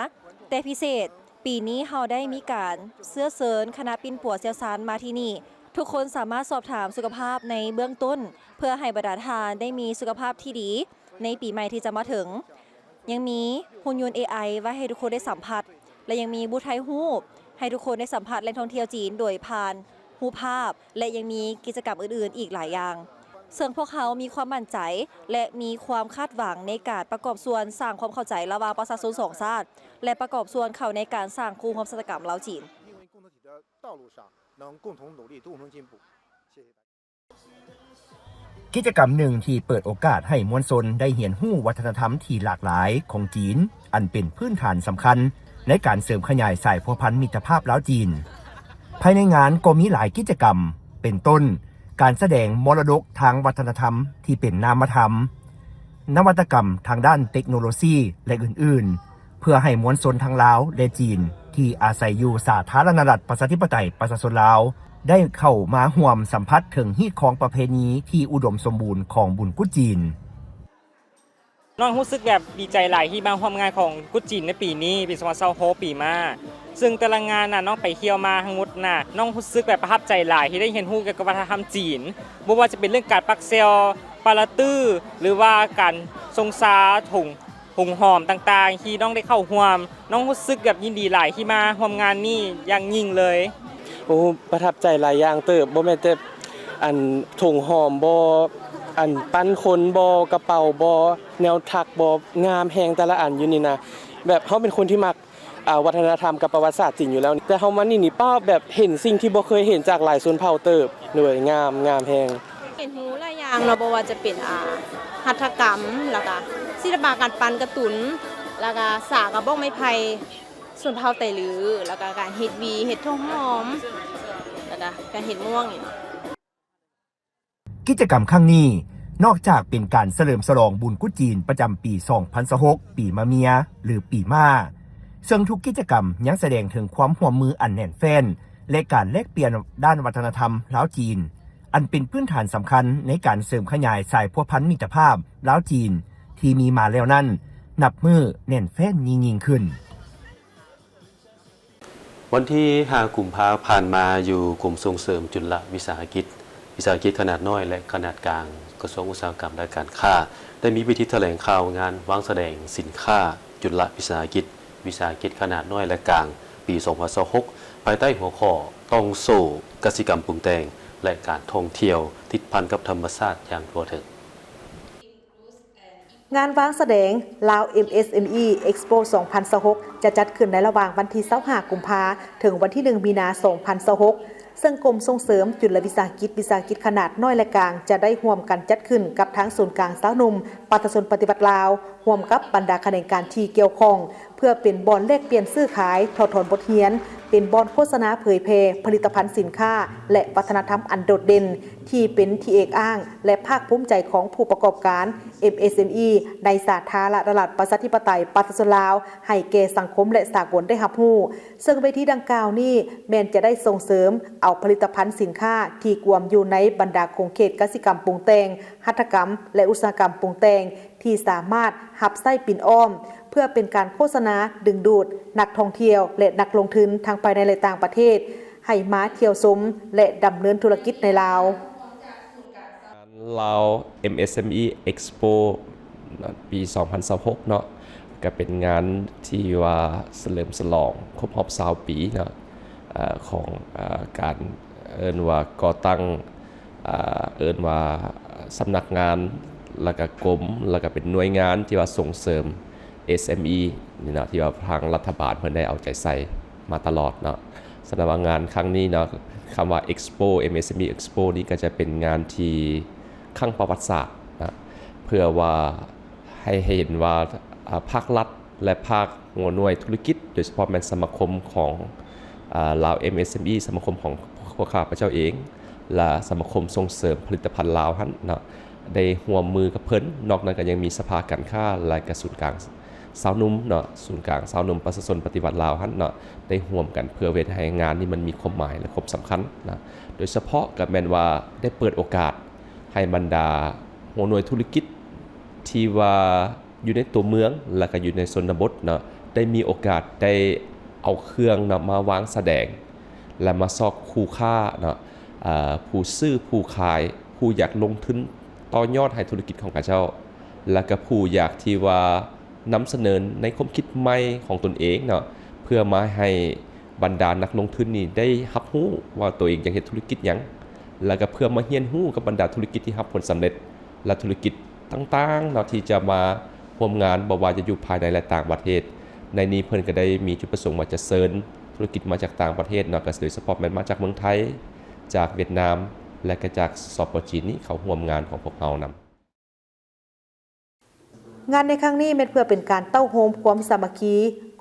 ແຕ່ພິເສດປີນີ້ເຮົາໄດ້ມີການເຊື້ອເຊີນຄະນະປິ່ນປົວຊ່ຽວຊານມາທີ່ນີ້. ທຸກຄົນສາມາດສອບຖາມສຸຂະພາບໃນເບື້ອງຕົ້ນ ເພື່ອໃຫ້ບັນດາທ່ານໄດ້ມີສຸຂະພາບທີ່ດີໃນປີໃໝ່ທີ່ຈະມາເຖິງ. ຍັງມີຫຸ່ນຍົນເອໄອໄວ້ໃຫ້ທຸກຄົນໄດ້ສຳຜັດ ແລະ ຍັງມີບູດຖ່າຍຮູບໃຫ້ທຸກຄົນໄດ້ສຳຜັດແຫຼ່ງທ່ອງທ່ຽວຈີນໂດຍຜ່ານຮູບພາບ ແລະ ຍັງມີກິດຈະກຳອື່ນໆອີກຫຼາຍຢ່າງ, ເຊິ່ງພວກເຮົາມີຄວາມໝັ້ນໃຈ ແລະ ມີຄວາມຄາດຫວັງໃນການປະກອບສ່ວນສ້າງຄວາມເຂົ້າໃຈລະຫວ່າງປະຊາຊົນສອງຊາດ ແລະ ປະກອບສ່ວນເຂົ້າໃນການສ້າງຄູ່ຮ່ວມຊະຕາກຳລາວ-ຈີນ. 命运共同体的道路上能共同努力，共同进步。谢谢大家。 ກິດຈະກຳໜຶ່ງທີ່ເປີດໂອກາດໃຫ້ມວນຊົນໄດ້ຮຽນຮູ້ວັດທະນະທຳທີ່ຫຼາກຫຼາຍຂອງຈີນ ອັນເປັນພື້ນຖານສຳຄັນໃນການເສີມຂະຫຍາຍສາຍພົວພັນມິດຕະພາບລາວ-ຈີນ. ພາຍໃນງານກໍມີຫຼາຍກິດຈະກຳ ເປັນຕົ້ນ ການສະແດງມໍລະດົກທາງວັດທະນະທຳທີ່ເປັນນາມະທຳ, ນະວັດຕະກຳທາງດ້ານເຕັກໂນໂລຊີ ແລະ ອື່ນໆ ເພື່ອໃຫ້ມວນຊົນທັງລາວ ແລະ ຈີນ ທີ່ອາໄສຢູ່ສາທາລະນະລັດ ປະຊາທິປະໄຕ ປະຊາຊົນລາວ ໄດ້ເຂົ້າມາຮ່ວມສຳຜັດເຖິງຮີດຄອງປະເພນີທີ່ອຸດົມສົມບູນຂອງບຸນກຸດຈີນ. ນ້ອງຮູ້ສຶກແບບດີໃຈຫຼາຍທີ່ມາຮ່ວມງານຂອງກຸດຈີນໃນປີນີ້ ປີສອງພັນຊາວຫົກປີມາ ເຊິ່ງແຕ່ລະງານນະ ນ້ອງໄປທ່ຽວມາທັງໝົດນະ ນ້ອງຮູ້ສຶກແບບປະທັບໃຈຫຼາຍທີ່ໄດ້ຮຽນຮູ້ກ່ຽວກັບວັດທະນະທຳຈີນ ບໍ່ວ່າຈະເປັນເລື່ອງການປັກແຊວ ປາລະຕື້ ຫຼືວ່າການຊົງຊາ ຖົງ ໂຮງຫອມຕ່າງໆທີ່ນ້ອງໄດ້ເຂົ້າຮ່ວມ, ນ້ອງຮູ້ສຶກແບບຍິນດີຫຼາຍທີ່ມາຮ່ວມງານນີ້ຢ່າງຍິ່ງເລີຍ. ໂອ້ ປະທັບໃຈຫຼາຍຢ່າງເຕີບ, ບໍ່ແມ່ນແຕ່ອັນຖົງຫອມບໍ, ອັນປັ້ນຄົນບໍ, ກະເປົາບໍ, ແນວຖັກບໍ, ງາມແຮງແຕ່ລະອັນຢູ່ນີ້ນະ. ແບບເຮົາເປັນຄົນທີ່ມັກ ອາ ວັດທະນະທຳກັບປະຫວັດສາດຈີນຢູ່ແລ້ວ, ແຕ່ເຮົາມານີ້ນີ້ ປ້າ ແບບເຫັນສິ່ງທີ່ບໍ່ເຄີຍເຫັນຈາກຫຼາຍຊົນເຜົ່າເຕີບ. ໂດຍ ງາມ ງາມແຮງ. ຮຽນຮູ້ຫຼາຍຢ່າງເນາະ ບໍ່ວ່າຈະເປັນ ອາ ຫັດຖະກຳ ແລ້ວກະສິລະປະການປັ່ນກາຕູນ ແລ້ວກະສາກະບອກໄມ້ໄຜ່ຊົນເຜົ່າໄຕລື ແລ້ວກະການເຮັດຫວີ ເຮັດຖົງຫອມ ແລ້ວກະການເຮັດໝວກນີ້ເນາະ. ກິດຈະກຳຄັ້ງນີ້ ນອກຈາກເປັນການສະເຫຼີມສະຫຼອງບຸນກຸດຈີນປະຈຳປີສອງພັນຊາວຫົກ ປີມະເມຍ ຫຼື ປີມ້າ, ເຊິ່ງທຸກກິດຈະກຳຍັງສະແດງເຖິງຄວາມຮ່ວມມືອັນແໜ້ນແຟ້ນ ແລະ ການແລກປ່ຽນດ້ານວັດທະນະທຳລາວ-ຈີນ ອັນເປັນພື້ນຖານສຳຄັນໃນການເສີມຂະຫຍາຍສາຍພົວພັນມິດຕະພາບລາວ-ຈີນທີ່ມີມາແລ້ວນັ້ນ ນັບມື້ແໜ້ນແຟ້ນຍິ່ງໆຂຶ້ນ. ວັນທີຫ້າ ກຸມພາ ຜ່ານມາ, ຢູ່ກົມສົ່ງເສີມຈຸນລະວິສາຫະກິດ, ວິສາຫະກິດຂະໜາດນ້ອຍ ແລະ ຂະໜາດກາງ, ກະຊວງອຸດສາຫະກຳ ແລະ ການຄ້າ ໄດ້ມີພິທີຖະແຫຼງຂ່າວງານວາງສະແດງສິນຄ້າຈຸນລະວິສາຫະກິດ, ວິສາຫະກິດຂະໜາດນ້ອຍ ແລະ ກາງ ປີສອງພັນຊາວຫົກ ພາຍໃຕ້ຫົວຂໍ້ ຕ້ອງໂສ້ກະສິກຳປຸງແຕ່ງ ແລະ ການທ່ອງທ່ຽວ ຕິດພັນກັບທຳມະຊາດຢ່າງທົ່ວເຖິງ. ງານວາງສະແດງ Lao MSME Expo ສອງພັນຊາວຫົກ ຈະຈັດຂຶ້ນໃນລະຫວ່າງວັນທີຊາວຫ້າ ກຸມພາ ເຖິງວັນທີໜຶ່ງ ມີນາ ສອງພັນຊາວຫົກ ເຊິ່ງກົມສົ່ງເສີມຈຸນລະວິສາຫະກິດ ວິສາຫະກິດຂະໜາດນ້ອຍ ແລະ ກາງ ຈະໄດ້ຮ່ວມກັນຈັດຂຶ້ນກັບທາງສູນກາງຊາວໜຸ່ມ ປະຊາຊົນປະຕິວັດລາວ ຮ່ວມກັບບັນດາຂະແໜງການທີ່ກ່ຽວຂ້ອງ ເພື່ອເປັນບ່ອນແລກປ່ຽນຊື້ຂາຍ, ຖອດຖອນບົດຮຽນ, ເປັນບ່ອນໂຄສະນາເຜີຍແຜ່ຜະລິດຕະພັນສິນຄ້າ ແລະ ວັດທະນະທຳອັນໂດດເດັ່ນ ທີ່ເປັນທີ່ເອກອ້າງ ແລະ ພາກພູມໃຈຂອງຜູ້ປະກອບການ ເອັມເອສເອັມອີ ໃນສາທາລະນະລັດ ປະຊາທິປະໄຕ ປະຊາຊົນລາວ ໃຫ້ແກ່ສັງຄົມ ແລະ ສາກົນໄດ້ຮັບຮູ້ ເຊິ່ງເວທີດັ່ງກ່າວນີ້ ແມ່ນຈະໄດ້ສົ່ງເສີມເອົາຜະລິດຕະພັນສິນຄ້າທີ່ກວມຢູ່ໃນບັນດາຂົງເຂດກະສິກຳປຸງແຕ່ງ, ຫັດຖະກຳ ແລະ ອຸດສາຫະກຳປຸງແຕ່ງ ທີ່ສາມາດຮັບໃຊ້ປິ່ນອ້ອມ ເພື່ອເປັນການໂຄສະນາດຶງດູດນັກທ່ອງທ່ຽວ ແລະ ນັກລົງທຶນທັງພາຍໃນ ແລະ ຕ່າງປະເທດ ໃຫ້ມາທ່ຽວຊົມ ແລະ ດຳເນີນທຸລະກິດໃນລາວ. ງານ Lao MSME Expo ປີສອງພັນຊາວຫົກເນາະ ກະເປັນງານທີ່ວ່າສະເຫຼີມສະຫຼອງຄົບຮອບຊາວປີເນາະ ອາ ຂອງ ອາ ການເອີ້ນວ່າກໍ່ຕັ້ງ ອາ ເອີ້ນວ່າສຳນັກງານ ແລ້ວກະກົມ ແລ້ວກະເປັນໜ່ວຍງານທີ່ວ່າສົ່ງເສີມ ເອສເອັມອີ ນີ້ເນາະ ທີ່ວ່າທາງລັດຖະບານເພິ່ນໄດ້ເອົາໃຈໃສ່ມາຕະຫຼອດເນາະ. ສະນັ້ນວ່າງານຄັ້ງນີ້ເນາະ ຄຳວ່າ Expo ເອັມເອສເອັມອີ Expo ນີ້ກໍຈະເປັນງານທີ່ຄັ້ງປະຫວັດສາດນະ ເພື່ອວ່າໃຫ້ເຫັນວ່າ ອາ ພາກລັດ ແລະ ພາກຫົວໜ່ວຍທຸລະກິດ ໂດຍສະເພາະແມ່ນສະມາຄົມຂອງ ອາ ລາວ ເອັມເອສເອັມອີ ສະມາຄົມຂອງພວກຂ້າພະເຈົ້າເອງ ແລະ ສະມາຄົມສົ່ງເສີມຜະລິດຕະພັນລາວຫັ້ນເນາະ ໄດ້ຮ່ວມມືກັບເພິ່ນ. ນອກນັ້ນກໍຍັງມີສະພາການຄ້າ ແລະ ກະສູນກາງຊາວໜຸ່ມເນາະ ສູນກາງຊາວໜຸ່ມປະຊາຊົນປະຕິວັດລາວຫັ້ນເນາະ ໄດ້ຮ່ວມກັນເພື່ອເຮັດໃຫ້ງານນີ້ມັນມີຄວາມໝາຍ ແລະ ຄວາມສຳຄັນນະ. ໂດຍສະເພາະກໍແມ່ນວ່າໄດ້ເປີດໂອກາດໃຫ້ບັນດາຫົວໜ່ວຍທຸລະກິດທີ່ວ່າ ຢູ່ໃນຕົວເມືອງ ແລະ ກໍຢູ່ໃນຊົນນະບົດເນາະ ໄດ້ມີໂອກາດໄດ້ເອົາເຄື່ອງເນາະ ມາວາງສະແດງ ແລະ ມາຊອກຄູ່ຄ້າເນາະ ເອີ ຜູ້ຊື້ຜູ້ຂາຍ ຜູ້ຢາກລົງທຶນຕໍ່ຍອດໃຫ້ທຸລະກິດຂອງເຂົາເຈົ້າ ແລະ ກໍຜູ້ຢາກທີ່ວ່ານຳສະເໜີໃນຄວາມຄິດໃໝ່ຂອງຕົນເອງເນາະ ເພື່ອມາໃຫ້ບັນດານັກລົງທຶນນີ້ໄດ້ຮັບຮູ້ວ່າຕົວເອງຢາກເຮັດທຸລະກິດຫຍັງ ແລະ ກໍເພື່ອມາຮຽນຮູ້ກັບບັນດາທຸລະກິດທີ່ຮັບຜົນສຳເລັດ ແລະ ທຸລະກິດຕ່າງໆເນາະ ທີ່ຈະມາຮ່ວມງານ ບໍ່ວ່າຈະຢູ່ພາຍໃນ ແລະ ຕ່າງປະເທດ. ໃນນີ້ເພິ່ນກໍໄດ້ມີຈຸດປະສົງວ່າຈະເຊີນທຸລະກິດມາຈາກຕ່າງປະເທດເນາະ ກໍໂດຍສະເພາະແມ່ນມາຈາກເມືອງໄທ, ຈາກຫວຽດນາມ ແລະ ກໍຈາກ ສປ ຈີນ ນີ້ເຂົ້າຮ່ວມງານຂອງພວກເຮົານຳ. ງານໃນຄັ້ງນີ້ແມ່ນເພື່ອເປັນການເຕົ້າໂຮມຄວາມສາມັກຄີ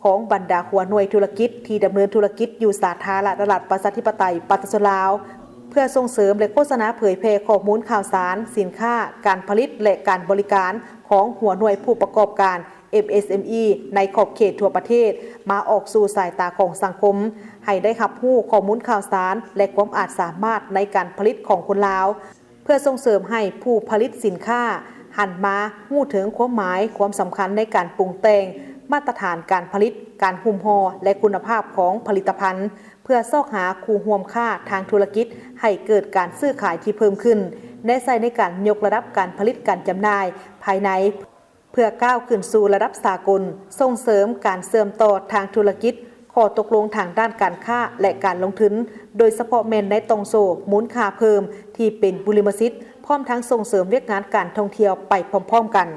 ຂອງບັນດາຫົວໜ່ວຍທຸລະກິດທີ່ດຳເນີນທຸລະກິດຢູ່ສາທາລະນະລັດ ປະຊາທິປະໄຕ ປະຊາຊົນລາວ ເພື່ອສົ່ງເສີມ ແລະ ໂຄສະນາເຜີຍແຜ່ຂໍ້ມູນຂ່າວສານ, ສິນຄ້າ, ການຜະລິດ ແລະ ການບໍລິການຂອງຫົວໜ່ວຍຜູ້ປະກອບການ ເອັມເອສເອັມອີ ໃນຂອບເຂດທົ່ວປະເທດ ມາອອກສູ່ສາຍຕາຂອງສັງຄົມ ໃຫ້ໄດ້ຮັບຮູ້ຂໍ້ມູນຂ່າວສານ ແລະ ຄວາມອາດສາມາດໃນການຜະລິດຂອງຄົນລາວ ເພື່ອສົ່ງເສີມໃຫ້ຜູ້ຜະລິດສິນຄ້າຫັນມາຮູ້ເຖິງຄວາມໝາຍ, ຄວາມສຳຄັນໃນການປຸງແຕ່ງ, ມາດຕະຖານການຜະລິດ, ການຫຸ້ມຫໍ່ ແລະ ຄຸນນະພາບຂອງຜະລິດຕະພັນ ເພື່ອຊອກຫາຄູ່ຮ່ວມຄ້າທາງທຸລະກິດ ໃຫ້ເກີດການຊື້ຂາຍທີ່ເພີ່ມຂຶ້ນ, ແນໃສ່ໃນການຍົກລະດັບການຜະລິດການຈຳໜ່າຍພາຍໃນ ເພື່ອກ້າວຂຶ້ນສູ່ລະດັບສາກົນ, ສົ່ງເສີມການເຊື່ອມຕໍ່ທາງທຸລະກິດ, ຂໍ້ຕົກລົງທາງດ້ານການຄ້າ ແລະ ການລົງທຶນ, ໂດຍສະເພາະແມ່ນໃນຕ່ອງໂສ້ມູນຄ່າເພີ່ມທີ່ເປັນບຸລິມະສິດ, ພ້ອມທັງສົ່ງເສີມວຽກງານການທ່ອງທ່ຽວໄປພ້ອມໆກັນ.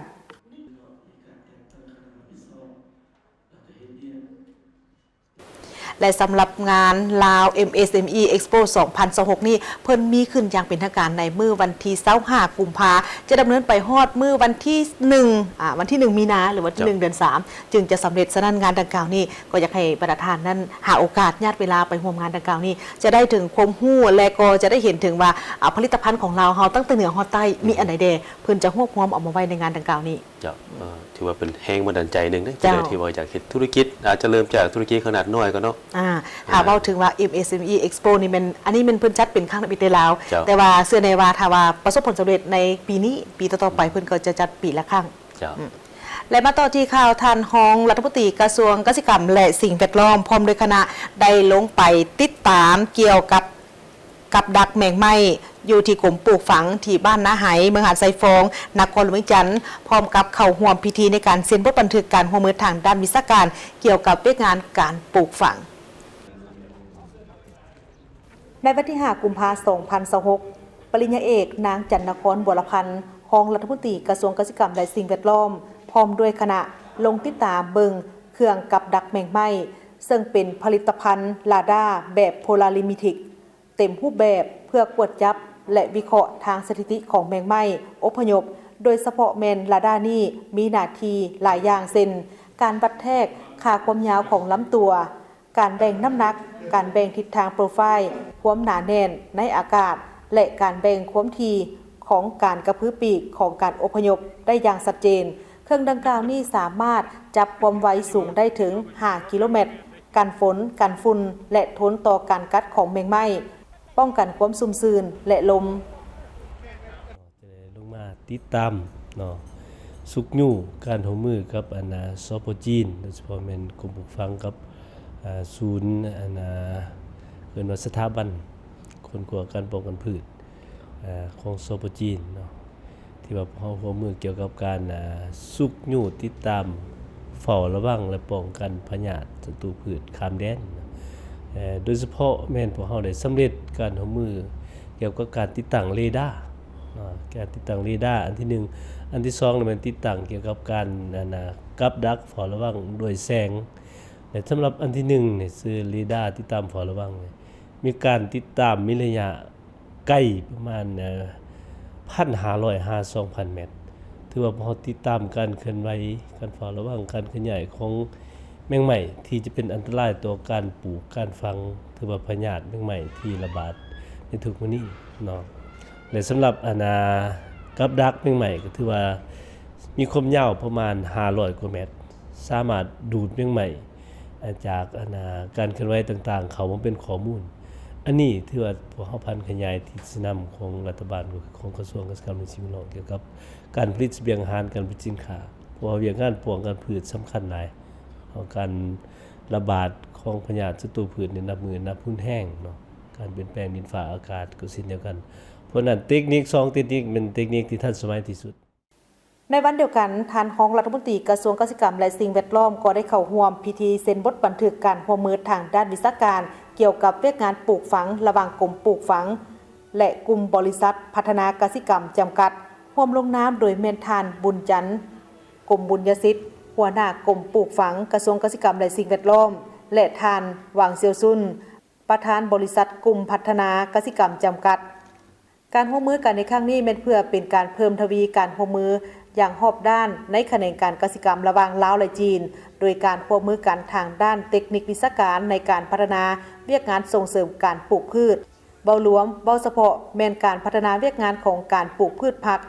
ແລະ ສຳລັບງານລາວ ເອັມເອສເອັມອີ Expo ສອງພັນຊາວຫົກນີ້ ເພິ່ນມີຂຶ້ນຢ່າງເປັນທາງການໃນມື້ວັນທີຊາວຫ້າ ກຸມພາ ຈະດຳເນີນໄປຮອດມື້ວັນທີໜຶ່ງ ອາ ວັນທີໜຶ່ງ ມີນາ ຫຼື ວັນທີໜຶ່ງ ເດືອນສາມ ຈຶ່ງຈະສຳເລັດ. ສະນັ້ນ ງານດັ່ງກ່າວນີ້ ກໍຢາກໃຫ້ບັນດາທ່ານນັ້ນຫາໂອກາດຍາດເວລາໄປຮ່ວມງານດັ່ງກ່າວນີ້ ຈະໄດ້ເຖິງຄວາມຮູ້ ແລະ ກໍຈະໄດ້ເຫັນເຖິງວ່າ ອາ ຜະລິດຕະພັນຂອງລາວເຮົາ ຕັ້ງແຕ່ເໜືອຮອດໃຕ້ ມີອັນໃດແດ່ ເພິ່ນຈະຮວບຮວມເອົາມາໄວ້ໃນງານດັ່ງກ່າວນີ້. ເຈົ້າ ເອີ ຖືວ່າເປັນແຮງບັນດານໃຈໜຶ່ງເດ້ ເຈົ້າ ທີ່ວ່າຢາກເຮັດທຸລະກິດ ອາດຈະເລີ່ມຈາກທຸລະກິດຂະໜາດນ້ອຍກ່ອນເນາະ. ອາ ຖ້າເວົ້າເຖິງວ່າ ເອັມເອສເອັມອີ Expo ນີ້ແມ່ນ ອັນນີ້ແມ່ນເພິ່ນຈັດເປັນຄັ້ງທຳອິດໃນລາວ ເຈົ້າ ແຕ່ວ່າເຊື່ອແນ່ວ່າຖ້າວ່າປະສົບຜົນສຳເລັດໃນປີນີ້ ປີຕໍ່ໆໄປ ເພິ່ນກໍຈະຈັດປີລະຄັ້ງ. ເຈົ້າ ອືມ ແລະ ມາຕໍ່ທີ່ຂ່າວ ທ່ານຮອງລັດຖະມົນຕີກະຊວງກະສິກຳ ແລະ ສິ່ງແວດລ້ອມ ພ້ອມດ້ວຍຄະນະ ໄດ້ລົງໄປຕິດຕາມກ່ຽວກັບ ກັບດັກແມງໄມ້ ຢູ່ທີ່ກົມປູກຝັງ ທີ່ບ້ານນາໄຫ ເມືອງຫາດຊາຍຟອງ ນະຄອນຫຼວງວຽງຈັນ ພ້ອມກັບເຂົ້າຮ່ວມພິທີໃນການເຊັນບົດບັນທຶກການຮ່ວມມືທາງດ້ານວິຊາການ ກ່ຽວກັບວຽກງານການປູກຝັງ. ໃນວັນທີຫ້າ ກຸມພາ ສອງພັນຊາວຫົກ ປະລິນຍາເອກ ນາງ ຈັນນະຄອນ ບົວລະພັນ ຮອງລັດຖະມົນຕີກະຊວງກະສິກຳ ແລະ ສິ່ງແວດລ້ອມ ພ້ອມດ້ວຍຄະນະ ລົງຕິດຕາມເບິ່ງເຄື່ອງກັບດັກແມງໄມ້ ເຊິ່ງເປັນຜະລິດຕະພັນລາດາແບບໂພລາລິມິຕິກ ເຕັມຮູບແບບເພື່ອກວດຈັບ ແລະ ວິເຄາະທາງສະຖິຕິຂອງແມງໄມ້ອົບພະຍົບ, ໂດຍສະເພາະແມ່ນລາດານີ້ມີໜ້າທີ່ຫຼາຍຢ່າງ ເຊັ່ນ ການວັດແທກຄ່າຄວາມຍາວຂອງລຳຕົວ, ການແບ່ງນ້ຳໜັກ, ການແບ່ງທິດທາງໂປຣໄຟລ໌, ຄວາມໜາແໜ້ນໃນອາກາດ ແລະ ການແບ່ງຄວາມຖີ່ຂອງການກະພືປີກຂອງການອົບພະຍົບໄດ້ຢ່າງຊັດເຈນ. ເຄື່ອງດັ່ງກ່າວນີ້ສາມາດຈັບຄວາມໄວສູງໄດ້ເຖິງຫ້າກິໂລແມັດ, ກັນຝົນ, ກັນຝຸ່ນ ແລະ ທົນຕໍ່ການກັດຂອງແມງໄມ້, ປ້ອງກັນຄວາມຊຸ່ມຊື່ນ ແລະ ລົມ. ຈະໄດ້ລົງມາຕິດຕາມເນາະ ຊຸກຍູ້ການຮ່ວມມືກັບ ອັນນາ ສປ ຈີນ ໂດຍສະເພາະແມ່ນກົມປູກຝັງກັບ ອາ ສູນ ອັນນາ ເອີ້ນວ່າສະຖາບັນຄົ້ນຄວ້າການປ້ອງກັນພືດ ອາ ຂອງ ສປ ຈີນ ເນາະ ທີ່ວ່າພວກເຮົາຮ່ວມມືກ່ຽວກັບການ ອາ ຊຸກຍູ້ຕິດຕາມ ເຝົ້າລະວັງ ແລະ ປ້ອງກັນພະຍາດສັດຕູພືດຂ້າມແດນ. ເອີ ໂດຍສະເພາະແມ່ນພວກເຮົາໄດ້ສຳເລັດການຮ່ວມມືກ່ຽວກັບການຕິດຕັ້ງເຣດາ ເນາະ ການຕິດຕັ້ງເຣດ້າອັນທີໜຶ່ງ. ອັນທີສອງນີ້ແມ່ນຕິດຕັ້ງກ່ຽວກັບການ ອັນນະ ກັບດັກເຝົ້າລະວັງດ້ວຍແສງ ແລະ ສຳລັບອັນທີໜຶ່ງນີ້ຊື່ເຣດ້າຕິດຕາມເຝົ້າລະວັງນີ້ ມີການຕິດຕາມມີໄລຍະໄກປະມານ ເອີ ພັນຫ້າຮ້ອຍຫາສອງພັນແມັດ. ຖືວ່າພວກເຮົາຕິດຕາມການເຄື່ອນໄຫວ ການເຝົ້າລະວັງ ການເຄື່ອນຍ້າຍຂອງແມງໄມ້ທີ່ຈະເປັນອັນຕະລາຍຕໍ່ການປູກການຝັງ ຖືວ່າພະຍາດແມງໄມ້ທີ່ລະບາດໃນທຸກມື້ນີ້ເນາະ. ແລະ ສຳລັບອັນນາ ກັບດັກແມງໄມ້ກໍຖືວ່າມີຄວາມຍາວປະມານຫ້າຮ້ອຍກວ່າແມັດ ສາມາດດູດແມງໄມ້ ອາ ຈາກອັນນາ ການເຄື່ອນໄຫວຕ່າງໆ ເຂົ້າມາເປັນຂໍ້ມູນ. ອັນນີ້ຖືວ່າພວກເຮົາຜັນຂະຫຍາຍທິດຊີ້ນຳຂອງລັດຖະບານ ຂອງກະຊວງກະສິກຳ ແລະ ສິ່ງແວດລ້ອມ ກ່ຽວກັບການຜະລິດສະບຽງອາຫານ, ການຜະລິດສິນຄ້າ. ເພາະວ່າວຽກງານປ້ອງກັນພືດສຳຄັນຫຼາຍ. ເພາະການລະບາດຂອງພະຍາດສັດຕູພືດນີ້ນັບມື້ນັບຮຸນແຮງເນາະ. ການປ່ຽນແປງດິນຟ້າອາກາດກໍເຊັ່ນດຽວກັນ. ເພາະນັ້ນເຕັກນິກ ສອງເຕັກນິກ ແມ່ນເຕັກນິກທີ່ທັນສະໄໝທີ່ສຸດ. ໃນວັນດຽວກັນ, ທ່ານຮອງລັດຖະມົນຕີກະຊວງກະສິກຳ ແລະ ສິ່ງແວດລ້ອມ ກໍໄດ້ເຂົ້າຮ່ວມພິທີເຊັນບົດບັນທຶກການຮ່ວມມືທາງດ້ານວິຊາການ ກ່ຽວກັບວຽກງານປູກຝັງ ລະຫວ່າງກົມປູກຝັງ ແລະ ກຸ່ມບໍລິສັດພັດທະນາກະສິກຳຈຳກັດ, ຮ່ວມລົງນາມໂດຍແມ່ນທ່ານ ບຸນຈັນ ກົມບຸນຍະສິດ ຫົວໜ້າກົມປູກຝັງ ກະຊວງກະສິກຳ ແລະ ສິ່ງແວດລ້ອມ ແລະ ທ່ານ ຫວັງ ຊຽວຊຸນ ປະທານບໍລິສັດກຸ່ມພັດທະນາກະສິກຳຈຳກັດ. ການຮ່ວມມືກັນໃນຄັ້ງນີ້ແມ່ນເພື່ອເປັນການເພີ່ມທະວີການຮ່ວມມືຢ່າງຮອບດ້ານໃນຂະແໜງການກະສິກຳລະຫວ່າງລາວ ແລະ ຈີນ, ໂດຍການຮ່ວມມືກັນທາງດ້ານເຕັກນິກວິຊາການໃນການພັດທະນາວຽກງານສົ່ງເສີມການປູກພືດ. ເວົ້າລວມ, ເວົ້າສະເພາະແມ່ນການພັດທະນາວຽກງານຂອງການປູກພືດຜັກ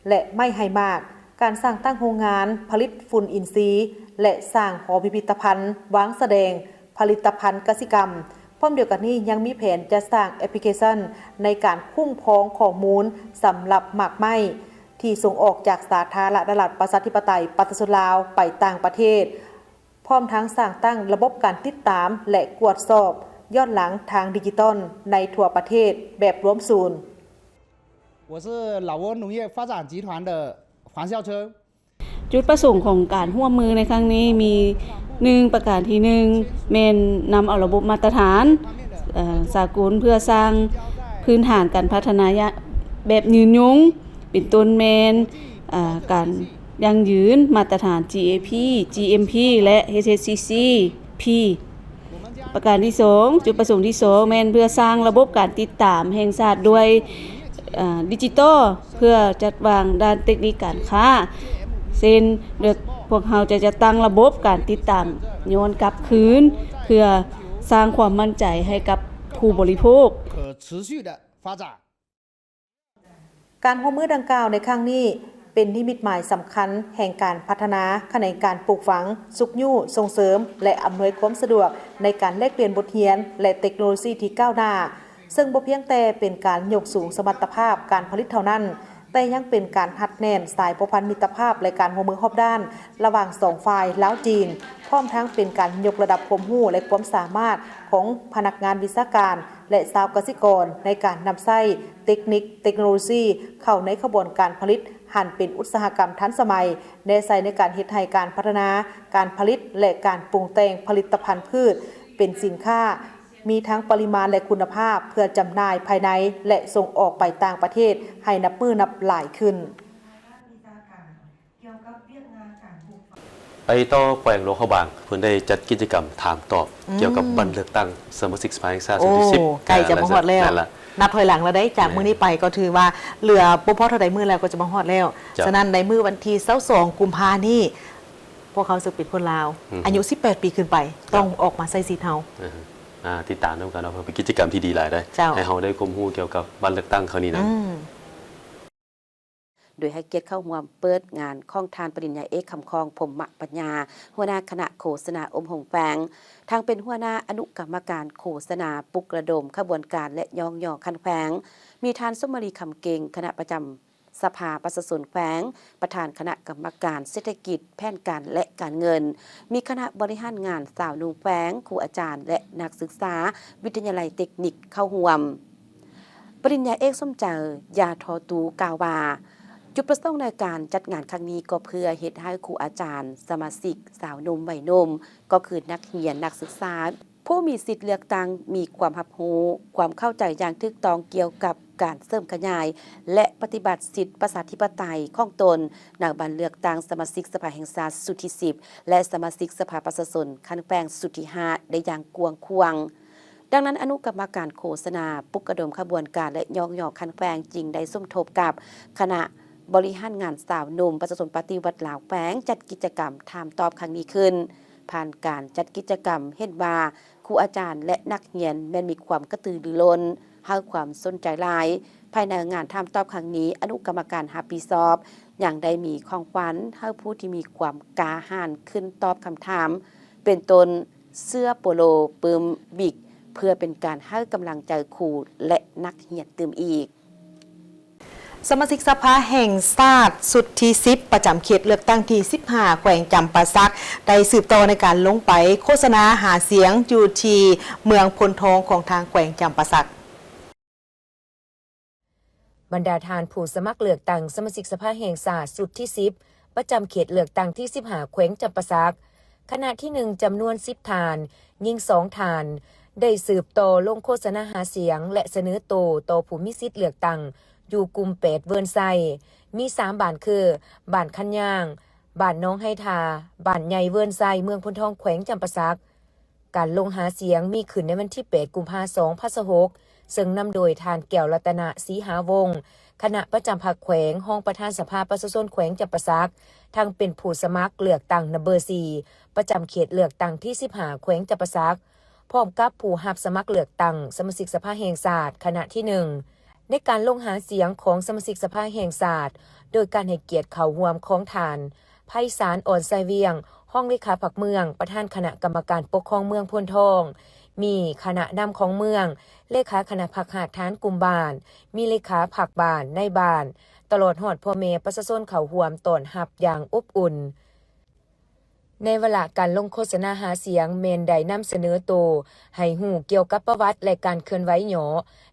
ແລະ ໄມ້ໃຫ້ໝາກ, ການສ້າງຕັ້ງໂຮງງານຜະລິດຝຸ່ນອິນຊີ ແລະ ສ້າງຫໍພິພິທະພັນວາງສະແດງຜະລິດຕະພັນກະສິກຳ. ພ້ອມດຽວກັນນີ້ຍັງມີແຜນຈະສ້າງແອັບພລິເຄຊັນໃນການຄຸ້ມຄອງຂໍ້ມູນສຳລັບໝາກໄມ້ທີ່ສົ່ງອອກຈາກສາທາລະນະລັດປະຊາທິປະໄຕປະຊາຊົນລາວໄປຕ່າງປະເທດ, ພ້ອມທັງສ້າງຕັ້ງລະບົບການຕິດຕາມ ແລະ ກວດສອບຍ້ອນຫຼັງທາງດິຈິຕອນໃນທົ່ວປະເທດແບບລວມສູນ. 我是老挝农业发展集团的黄孝春。 ຈຸດປະສົງຂອງການຮ່ວມມືໃນຄັ້ງນີ້ມີ ໜຶ່ງ ປະການທີໜຶ່ງ ແມ່ນນຳເອົາລະບົບມາດຕະຖານສາກົນ ເພື່ອສ້າງພື້ນຖານການພັດທະນາແບບຍືນຍົງ ເປັນຕົ້ນແມ່ນການຢັ້ງຢືນມາດຕະຖານ GAP GMP ແລະ HACCP. ປະການທີສອງ ຈຸດປະສົງທີສອງແມ່ນເພື່ອສ້າງລະບົບການຕິດຕາມແຫ່ງຊາດດ້ວຍດິຈິຕອລ ເພື່ອຈັດວາງດ້ານເຕັກນິກການຄ້າ ເຊັ່ນ ພວກເຮົາຈະຈັດຕັ້ງລະບົບການຕິດຕາມຍ້ອນກັບຄືນ ເພື່ອສ້າງຄວາມໝັ້ນໃຈໃຫ້ກັບຜູ້ບໍລິໂພກ. ການຮ່ວມມືດັ່ງກ່າວໃນຄັ້ງນີ້ ເປັນນິມິດໝາຍສຳຄັນແຫ່ງການພັດທະນາຂະແໜງການປູກຝັງ, ຊຸກຍູ້, ສົ່ງເສີມ ແລະ ອຳນວຍຄວາມສະດວກໃນການແລກປ່ຽນບົດຮຽນ ແລະ ເຕັກໂນໂລຊີທີ່ກ້າວໜ້າ, ເຊິ່ງບໍ່ພຽງແຕ່ເປັນການຍົກສູງສະມັດຕະພາບການຜະລິດເທົ່ານັ້ນ, ແຕ່ຍັງເປັນການຮັດແໜ້ນສາຍພົວພັນມິດຕະພາບ ແລະ ການຮ່ວມມືຮອບດ້ານລະຫວ່າງສອງຝ່າຍລາວ-ຈີນ, ພ້ອມທັງເປັນການຍົກລະດັບຄວາມຮູ້ ແລະ ຄວາມສາມາດຂອງພະນັກງານວິຊາການ ແລະ ຊາວກະສິກອນໃນການນຳໃຊ້ເຕັກນິກເຕັກໂນໂລຊີເຂົ້າໃນຂະບວນການຜະລິດ ຫັນເປັນອຸດສາຫະກຳທັນສະໄໝ, ແນໃສ່ໃນການເຮັດໃຫ້ການພັດທະນາການຜະລິດ ແລະ ການປຸງແຕ່ງຜະລິດຕະພັນພືດເປັນສິນຄ້າ ມີທັງປະລິມານ ແລະ ຄຸນນະພາບ ເພື່ອຈຳໜ່າຍພາຍໃນ ແລະ ສົ່ງອອກໄປຕ່າງປະເທດໃຫ້ນັບມື້ນັບຫຼາຍຂຶ້ນ. ໄປຕໍ່ແຂວງຫຼວງພະບາງ ເພິ່ນໄດ້ຈັດກິດຈະກຳຖາມຕອບ ກ່ຽວກັບວັນເລືອກຕັ້ງສະມາຊິກສະພາແຫ່ງຊາດຊຸດທີສິບ ໃກ້ຈະມາຮອດແລ້ວ ນັບຖອຍຫຼັງແລ້ວເດ້ ຈາກມື້ນີ້ໄປກໍຖືວ່າເຫຼືອບໍ່ພໍເທົ່າໃດມື້ແລ້ວກໍຈະມາຮອດແລ້ວ. ສະນັ້ນໃນມື້ວັນທີຊາວສອງ ກຸມພານີ້ ພວກເຮົາເຊິ່ງເປັນຄົນລາວ ອາຍຸສິບແປດປີຂຶ້ນໄປ ຕ້ອງອອກມາໃຊ້ສິດເຮົາ. ຕິດຕາມນຳກັນເນາະ ເພາະເປັນກິດຈະກຳທີ່ດີຫຼາຍເດ້ ໃຫ້ເຮົາໄດ້ຄວາມຮູ້ກ່ຽວກັບວັນເລືອກຕັ້ງຄັ້ງນີ້ນຳ. ໂດຍໃຫ້ກຽດເຂົ້າຮ່ວມເປີດງານຂອງທ່ານປະລິນຍາເອກ ຄຳຄອງ ພົມມະປັນຍາ ຫົວໜ້າຄະນະໂຄສະນາອົບຮົມແຂວງ, ທັງເປັນຫົວໜ້າອະນຸກຳມະການໂຄສະນາ ປຸກລະດົມຂະບວນການ ແລະ ຍ້ອງຍໍຂັ້ນແຂວງ, ມີທ່ານ ສົມມະລີ ຄຳເກັ່ງ ຄະນະປະຈຳສະພາປະຊາຊົນແຂວງ, ປະທານຄະນະກຳມະການເສດຖະກິດ, ແຜນການ ແລະ ການເງິນ, ມີຄະນະບໍລິຫານງານ, ຊາວໜຸ່ມແຂວງ, ຄູອາຈານ ແລະ ນັກສຶກສາວິທະຍາໄລເຕັກນິກເຂົ້າຮ່ວມ. ປະລິນຍາເອກ ສົມໃຈ ຢາທໍຕູ້ ກ່າວວ່າ ຈຸດປະສົງໃນການຈັດງານຄັ້ງນີ້ກໍເພື່ອເຮັດໃຫ້ຄູອາຈານ, ສະມາຊິກ, ຊາວໜຸ່ມ, ໄວໜຸ່ມ ກໍຄືນັກຮຽນ, ນັກສຶກສາ ຜູ້ມີສິດເລືອກຕັ້ງມີຄວາມຮັບຮູ້, ຄວາມເຂົ້າໃຈຢ່າງຖືກຕ້ອງກ່ຽວກັບການເສີມຂະຫຍາຍ ແລະ ປະຕິບັດສິດປະຊາທິປະໄຕຂອງຕົນໃນວັນເລືອກຕັ້ງສະມາຊິກສະພາແຫ່ງຊາດຊຸດທີສິບ ແລະ ສະມາຊິກສະພາປະຊາຊົນຂັ້ນແຂວງຊຸດທີຫ້າ ໄດ້ຢ່າງກວ້າງຂວາງ. ດັ່ງນັ້ນ, ອະນຸກຳມະການໂຄສະນາ, ປຸກລະດົມຂະບວນການ ແລະ ຍ້ອງຍໍຂັ້ນແຂວງ ຈຶ່ງໄດ້ສົມທົບກັບຄະນະບໍລິຫານງານຊາວໜຸ່ມປະຊາຊົນປະຕິວັດລາວແຂວງ ຈັດກິດຈະກຳຖາມຕອບຄັ້ງນີ້ຂຶ້ນ. ຜ່ານການຈັດກິດຈະກຳ, ເຫັນວ່າຄູອາຈານ ແລະ ນັກຮຽນແມ່ນມີຄວາມກະຕືລືລົ້ນ, ໃຫ້ຄວາມສົນໃຈຫຼາຍ. ພາຍໃນງານຖາມຕອບຄັ້ງນີ້, ອະນຸກຳມະການຮັບຜິດຊອບຍັງໄດ້ມີຂອງຂວັນໃຫ້ຜູ້ທີ່ມີຄວາມກ້າຫານຂຶ້ນຕອບຄຳຖາມ, ເປັນຕົ້ນ ເສື້ອໂປໂລ, ປຶ້ມ, ບິກ ເພື່ອເປັນການໃຫ້ກຳລັງໃຈຄູ ແລະ ນັກຮຽນຕື່ມອີກ. ສະມາຊິກສະພາແຫ່ງຊາດຊຸດທີສິບ ປະຈຳເຂດເລືອກຕັ້ງທີສິບຫ້າ ແຂວງຈຳປາສັກ ໄດ້ສືບຕໍ່ໃນການລົງໄປໂຄສະນາຫາສຽງຢູ່ທີ່ເມືອງໂພນທອງຂອງທາງແຂວງຈຳປາສັກ. ບັນດາທ່ານຜູ້ສະໝັກເລືອກຕັ້ງສະມາຊິກສະພາແຫ່ງຊາດຊຸດທີສິບ ປະຈຳເຂດເລືອກຕັ້ງທີສິບຫ້າ ແຂວງຈຳປາສັກ ຄະນະທີໜຶ່ງ ຈຳນວນສິບທ່ານ, ຍິງສອງທ່ານ ໄດ້ສືບຕໍ່ລົງໂຄສະນາຫາສຽງ ແລະ ສະເໜີໂຕຕໍ່ຜູ້ມີສິດເລືອກຕັ້ງຢູ່ກຸ່ມແປດ ເວີນໄຊ, ມີສາມບ້ານຄື ບ້ານຄັນຍາງ, ບ້ານໜອງໄຮທາ, ບ້ານໃຫຍ່ເວີນໄຊ, ເມືອງໂພນທອງ ແຂວງຈຳປາສັກ. ການລົງຫາສຽງມີຂຶ້ນໃນວັນທີແປດ ກຸມພາ ສອງພັນຊາວຫົກ ເຊິ່ງນຳໂດຍທ່ານ ແກ້ວລັດຕະນະ ສີຫາວົງ ຄະນະປະຈຳພັກແຂວງ, ຮອງປະທານສະພາປະຊາຊົນແຂວງຈຳປາສັກ, ທັງເປັນຜູ້ສະໝັກເລືອກຕັ້ງນຳເບີສີ່ ປະຈຳເຂດເລືອກຕັ້ງທີສິບຫ້າ ແຂວງຈຳປາສັກ, ພ້ອມກັບຜູ້ຮັບສະໝັກເລືອກຕັ້ງສະມາຊິກສະພາແຫ່ງຊາດ ຄະນະທີໜຶ່ງ ໃນການລົງຫາສຽງຂອງສະມາຊິກສະພາແຫ່ງຊາດ ໂດຍການໃຫ້ກຽດເຂົ້າຮ່ວມຂອງທ່ານ ໄພສານ ອ່ອນໄຊວຽງ ຮອງເລຂາພັກເມືອງ, ປະທານຄະນະກຳມະການປົກຄອງເມືອງໂພນທອງ, ມີຄະນະນຳຂອງເມືອງ, ເລຂາຄະນະພັກຮາກຖານກຸ່ມບ້ານ, ມີເລຂາພັກບ້ານ, ນາຍບ້ານ, ຕະຫຼອດຮອດພໍ່ແມ່ປະຊາຊົນເຂົ້າຮ່ວມຕ້ອນຮັບຢ່າງອົບອຸ່ນ. ໃນວາລະການລົງໂຄສະນາຫາສຽງ ແມ່ນໄດ້ນຳສະເໜີໂຕໃຫ້ຮູ້ກ່ຽວກັບປະຫວັດ ແລະ ການເຄື່ອນໄຫວຫຍໍ້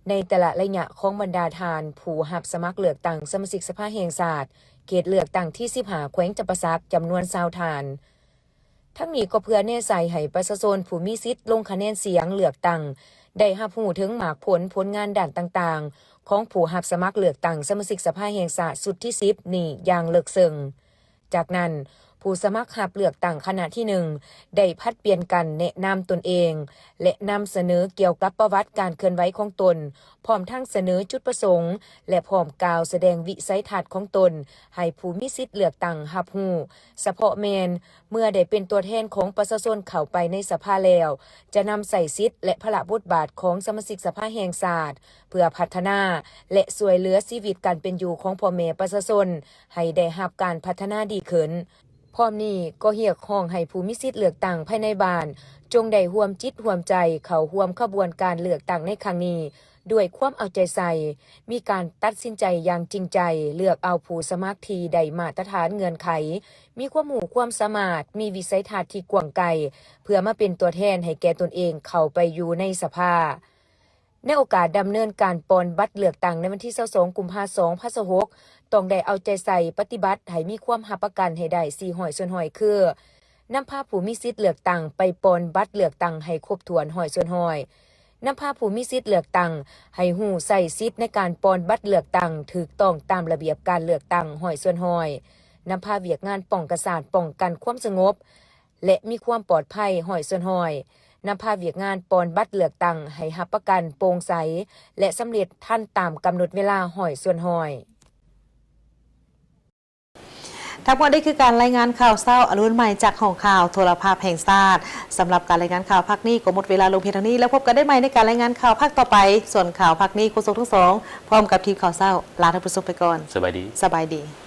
ໃນແຕ່ລະໄລຍະຂອງບັນດາທ່ານຜູ້ຮັບສະໝັກເລືອກຕັ້ງສະມາຊິກສະພາແຫ່ງຊາດ ເຂດເລືອກຕັ້ງທີສິບຫ້າ ແຂວງຈຳປາສັກ ຈຳນວນຊາວທ່ານ. ທັງນີ້ກໍເພື່ອແນໃສ່ໃຫ້ປະຊາຊົນຜູ້ມີສິດລົງຄະແນນສຽງເລືອກຕັ້ງ ໄດ້ຮັບຮູ້ເຖິງໝາກຜົນ, ຜົນງານດ້ານຕ່າງໆ ຂອງຜູ້ຮັບສະໝັກເລືອກຕັ້ງສະມາຊິກສະພາແຫ່ງຊາດຊຸດທີສິບນີ້ຢ່າງເລິກເຊິ່ງ. ຈາກນັ້ນ, ຜູ້ສະໝັກຮັບເລືອກຕັ້ງຄະນະທີໜຶ່ງ ໄດ້ຜັດປ່ຽນກັນແນະນຳຕົນເອງ ແລະ ນຳສະເໜີກ່ຽວກັບປະຫວັດການເຄື່ອນໄຫວຂອງຕົນ, ພ້ອມທັງສະເໜີຈຸດປະສົງ ແລະ ພ້ອມກ່າວສະແດງວິໄສທັດຂອງຕົນໃຫ້ຜູ້ມີສິດເລືອກຕັ້ງຮັບຮູ້, ສະເພາະແມ່ນເມື່ອໄດ້ເປັນຕົວແທນຂອງປະຊາຊົນເຂົ້າໄປໃນສະພາແລ້ວ, ຈະນຳໃຊ້ສິດ ແລະ ພາລະບົດບາດຂອງສະມາຊິກສະພາແຫ່ງຊາດ ເພື່ອພັດທະນາ ແລະ ຊ່ວຍເຫຼືອຊີວິດການເປັນຢູ່ຂອງພໍ່ແມ່ປະຊາຊົນ ໃຫ້ໄດ້ຮັບການພັດທະນາດີຂຶ້ນ. ພ້ອມນີ້ກໍຮຽກຮ້ອງໃຫ້ຜູ້ມີສິດເລືອກຕັ້ງພາຍໃນບ້ານ ຈົ່ງໄດ້ຮ່ວມຈິດຮ່ວມໃຈເຂົ້າຮ່ວມຂະບວນການເລືອກຕັ້ງໃນຄັ້ງນີ້ດ້ວຍຄວາມເອົາໃຈໃສ່, ມີການຕັດສິນໃຈຢ່າງຈິງໃຈ, ເລືອກເອົາຜູ້ສະໝັກທີ່ໄດ້ມາດຕະຖານເງື່ອນໄຂ, ມີຄວາມຮູ້ຄວາມສາມາດ, ມີວິໄສທັດທີ່ກວ້າງໄກ, ເພື່ອມາເປັນຕົວແທນໃຫ້ແກ່ຕົນເອງເຂົ້າໄປຢູ່ໃນສະພາ. ໃນໂອກາດດຳເນີນການປ່ອນບັດເລືອກຕັ້ງໃນວັນທີຊາວສອງ ກຸມພາ ສອງພັນຊາວຫົກ ຕ້ອງໄດ້ເອົາໃຈໃສ່ປະຕິບັດໃຫ້ມີຄວາມຮັບປະກັນໃຫ້ໄດ້ສີ່ຮ້ອຍສ່ວນຮ້ອຍ ຄື ນຳພາຜູ້ມີສິດເລືອກຕັ້ງໄປປ່ອນບັດເລືອກຕັ້ງໃຫ້ຄົບຖ້ວນຮ້ອຍສ່ວນຮ້ອຍ, ນຳພາຜູ້ມີສິດເລືອກຕັ້ງໃຫ້ຮູ້ໃຊ້ສິດໃນການປ່ອນບັດເລືອກຕັ້ງຖືກຕ້ອງຕາມລະບຽບການເລືອກຕັ້ງຮ້ອຍສ່ວນຮ້ອຍ, ນຳພາວຽກງານປ້ອງກັນຊາດ, ປ້ອງກັນຄວາມສະຫງົບ ແລະ ມີຄວາມປອດໄພຮ້ອຍສ່ວນຮ້ອຍ, ນຳພາວຽກງານປ່ອນບັດເລືອກຕັ້ງໃຫ້ຮັບປະກັນໂປ່ງໃສ ແລະ ສຳເລັດທັນຕາມກຳນົດເວລາຮ້ອຍສ່ວນຮ້ອຍ. ທັງໝົດນີ້ຄືການລາຍງານຂ່າວເຊົ້າອະລຸນໃໝ່ຈາກຫ້ອງຂ່າວໂທລະພາບແຫ່ງຊາດ. ສຳລັບການລາຍງານຂ່າວພາກນີ້ກໍໝົດເວລາລົງພຽງເທົ່ານີ້, ແລ້ວພົບກັນໄດ້ໃໝ່ໃນການລາຍງານຂ່າວພາກຕໍ່ໄປ. ສ່ວນຂ່າວພາກນີ້ ໂຄສົກທັງສອງ ພ້ອມກັບທີມຂ່າວເຊົ້າ ລາທ່ານຜູ້ຊົມໄປກ່ອນ. ສະບາຍດີ. ສະບາຍດີ.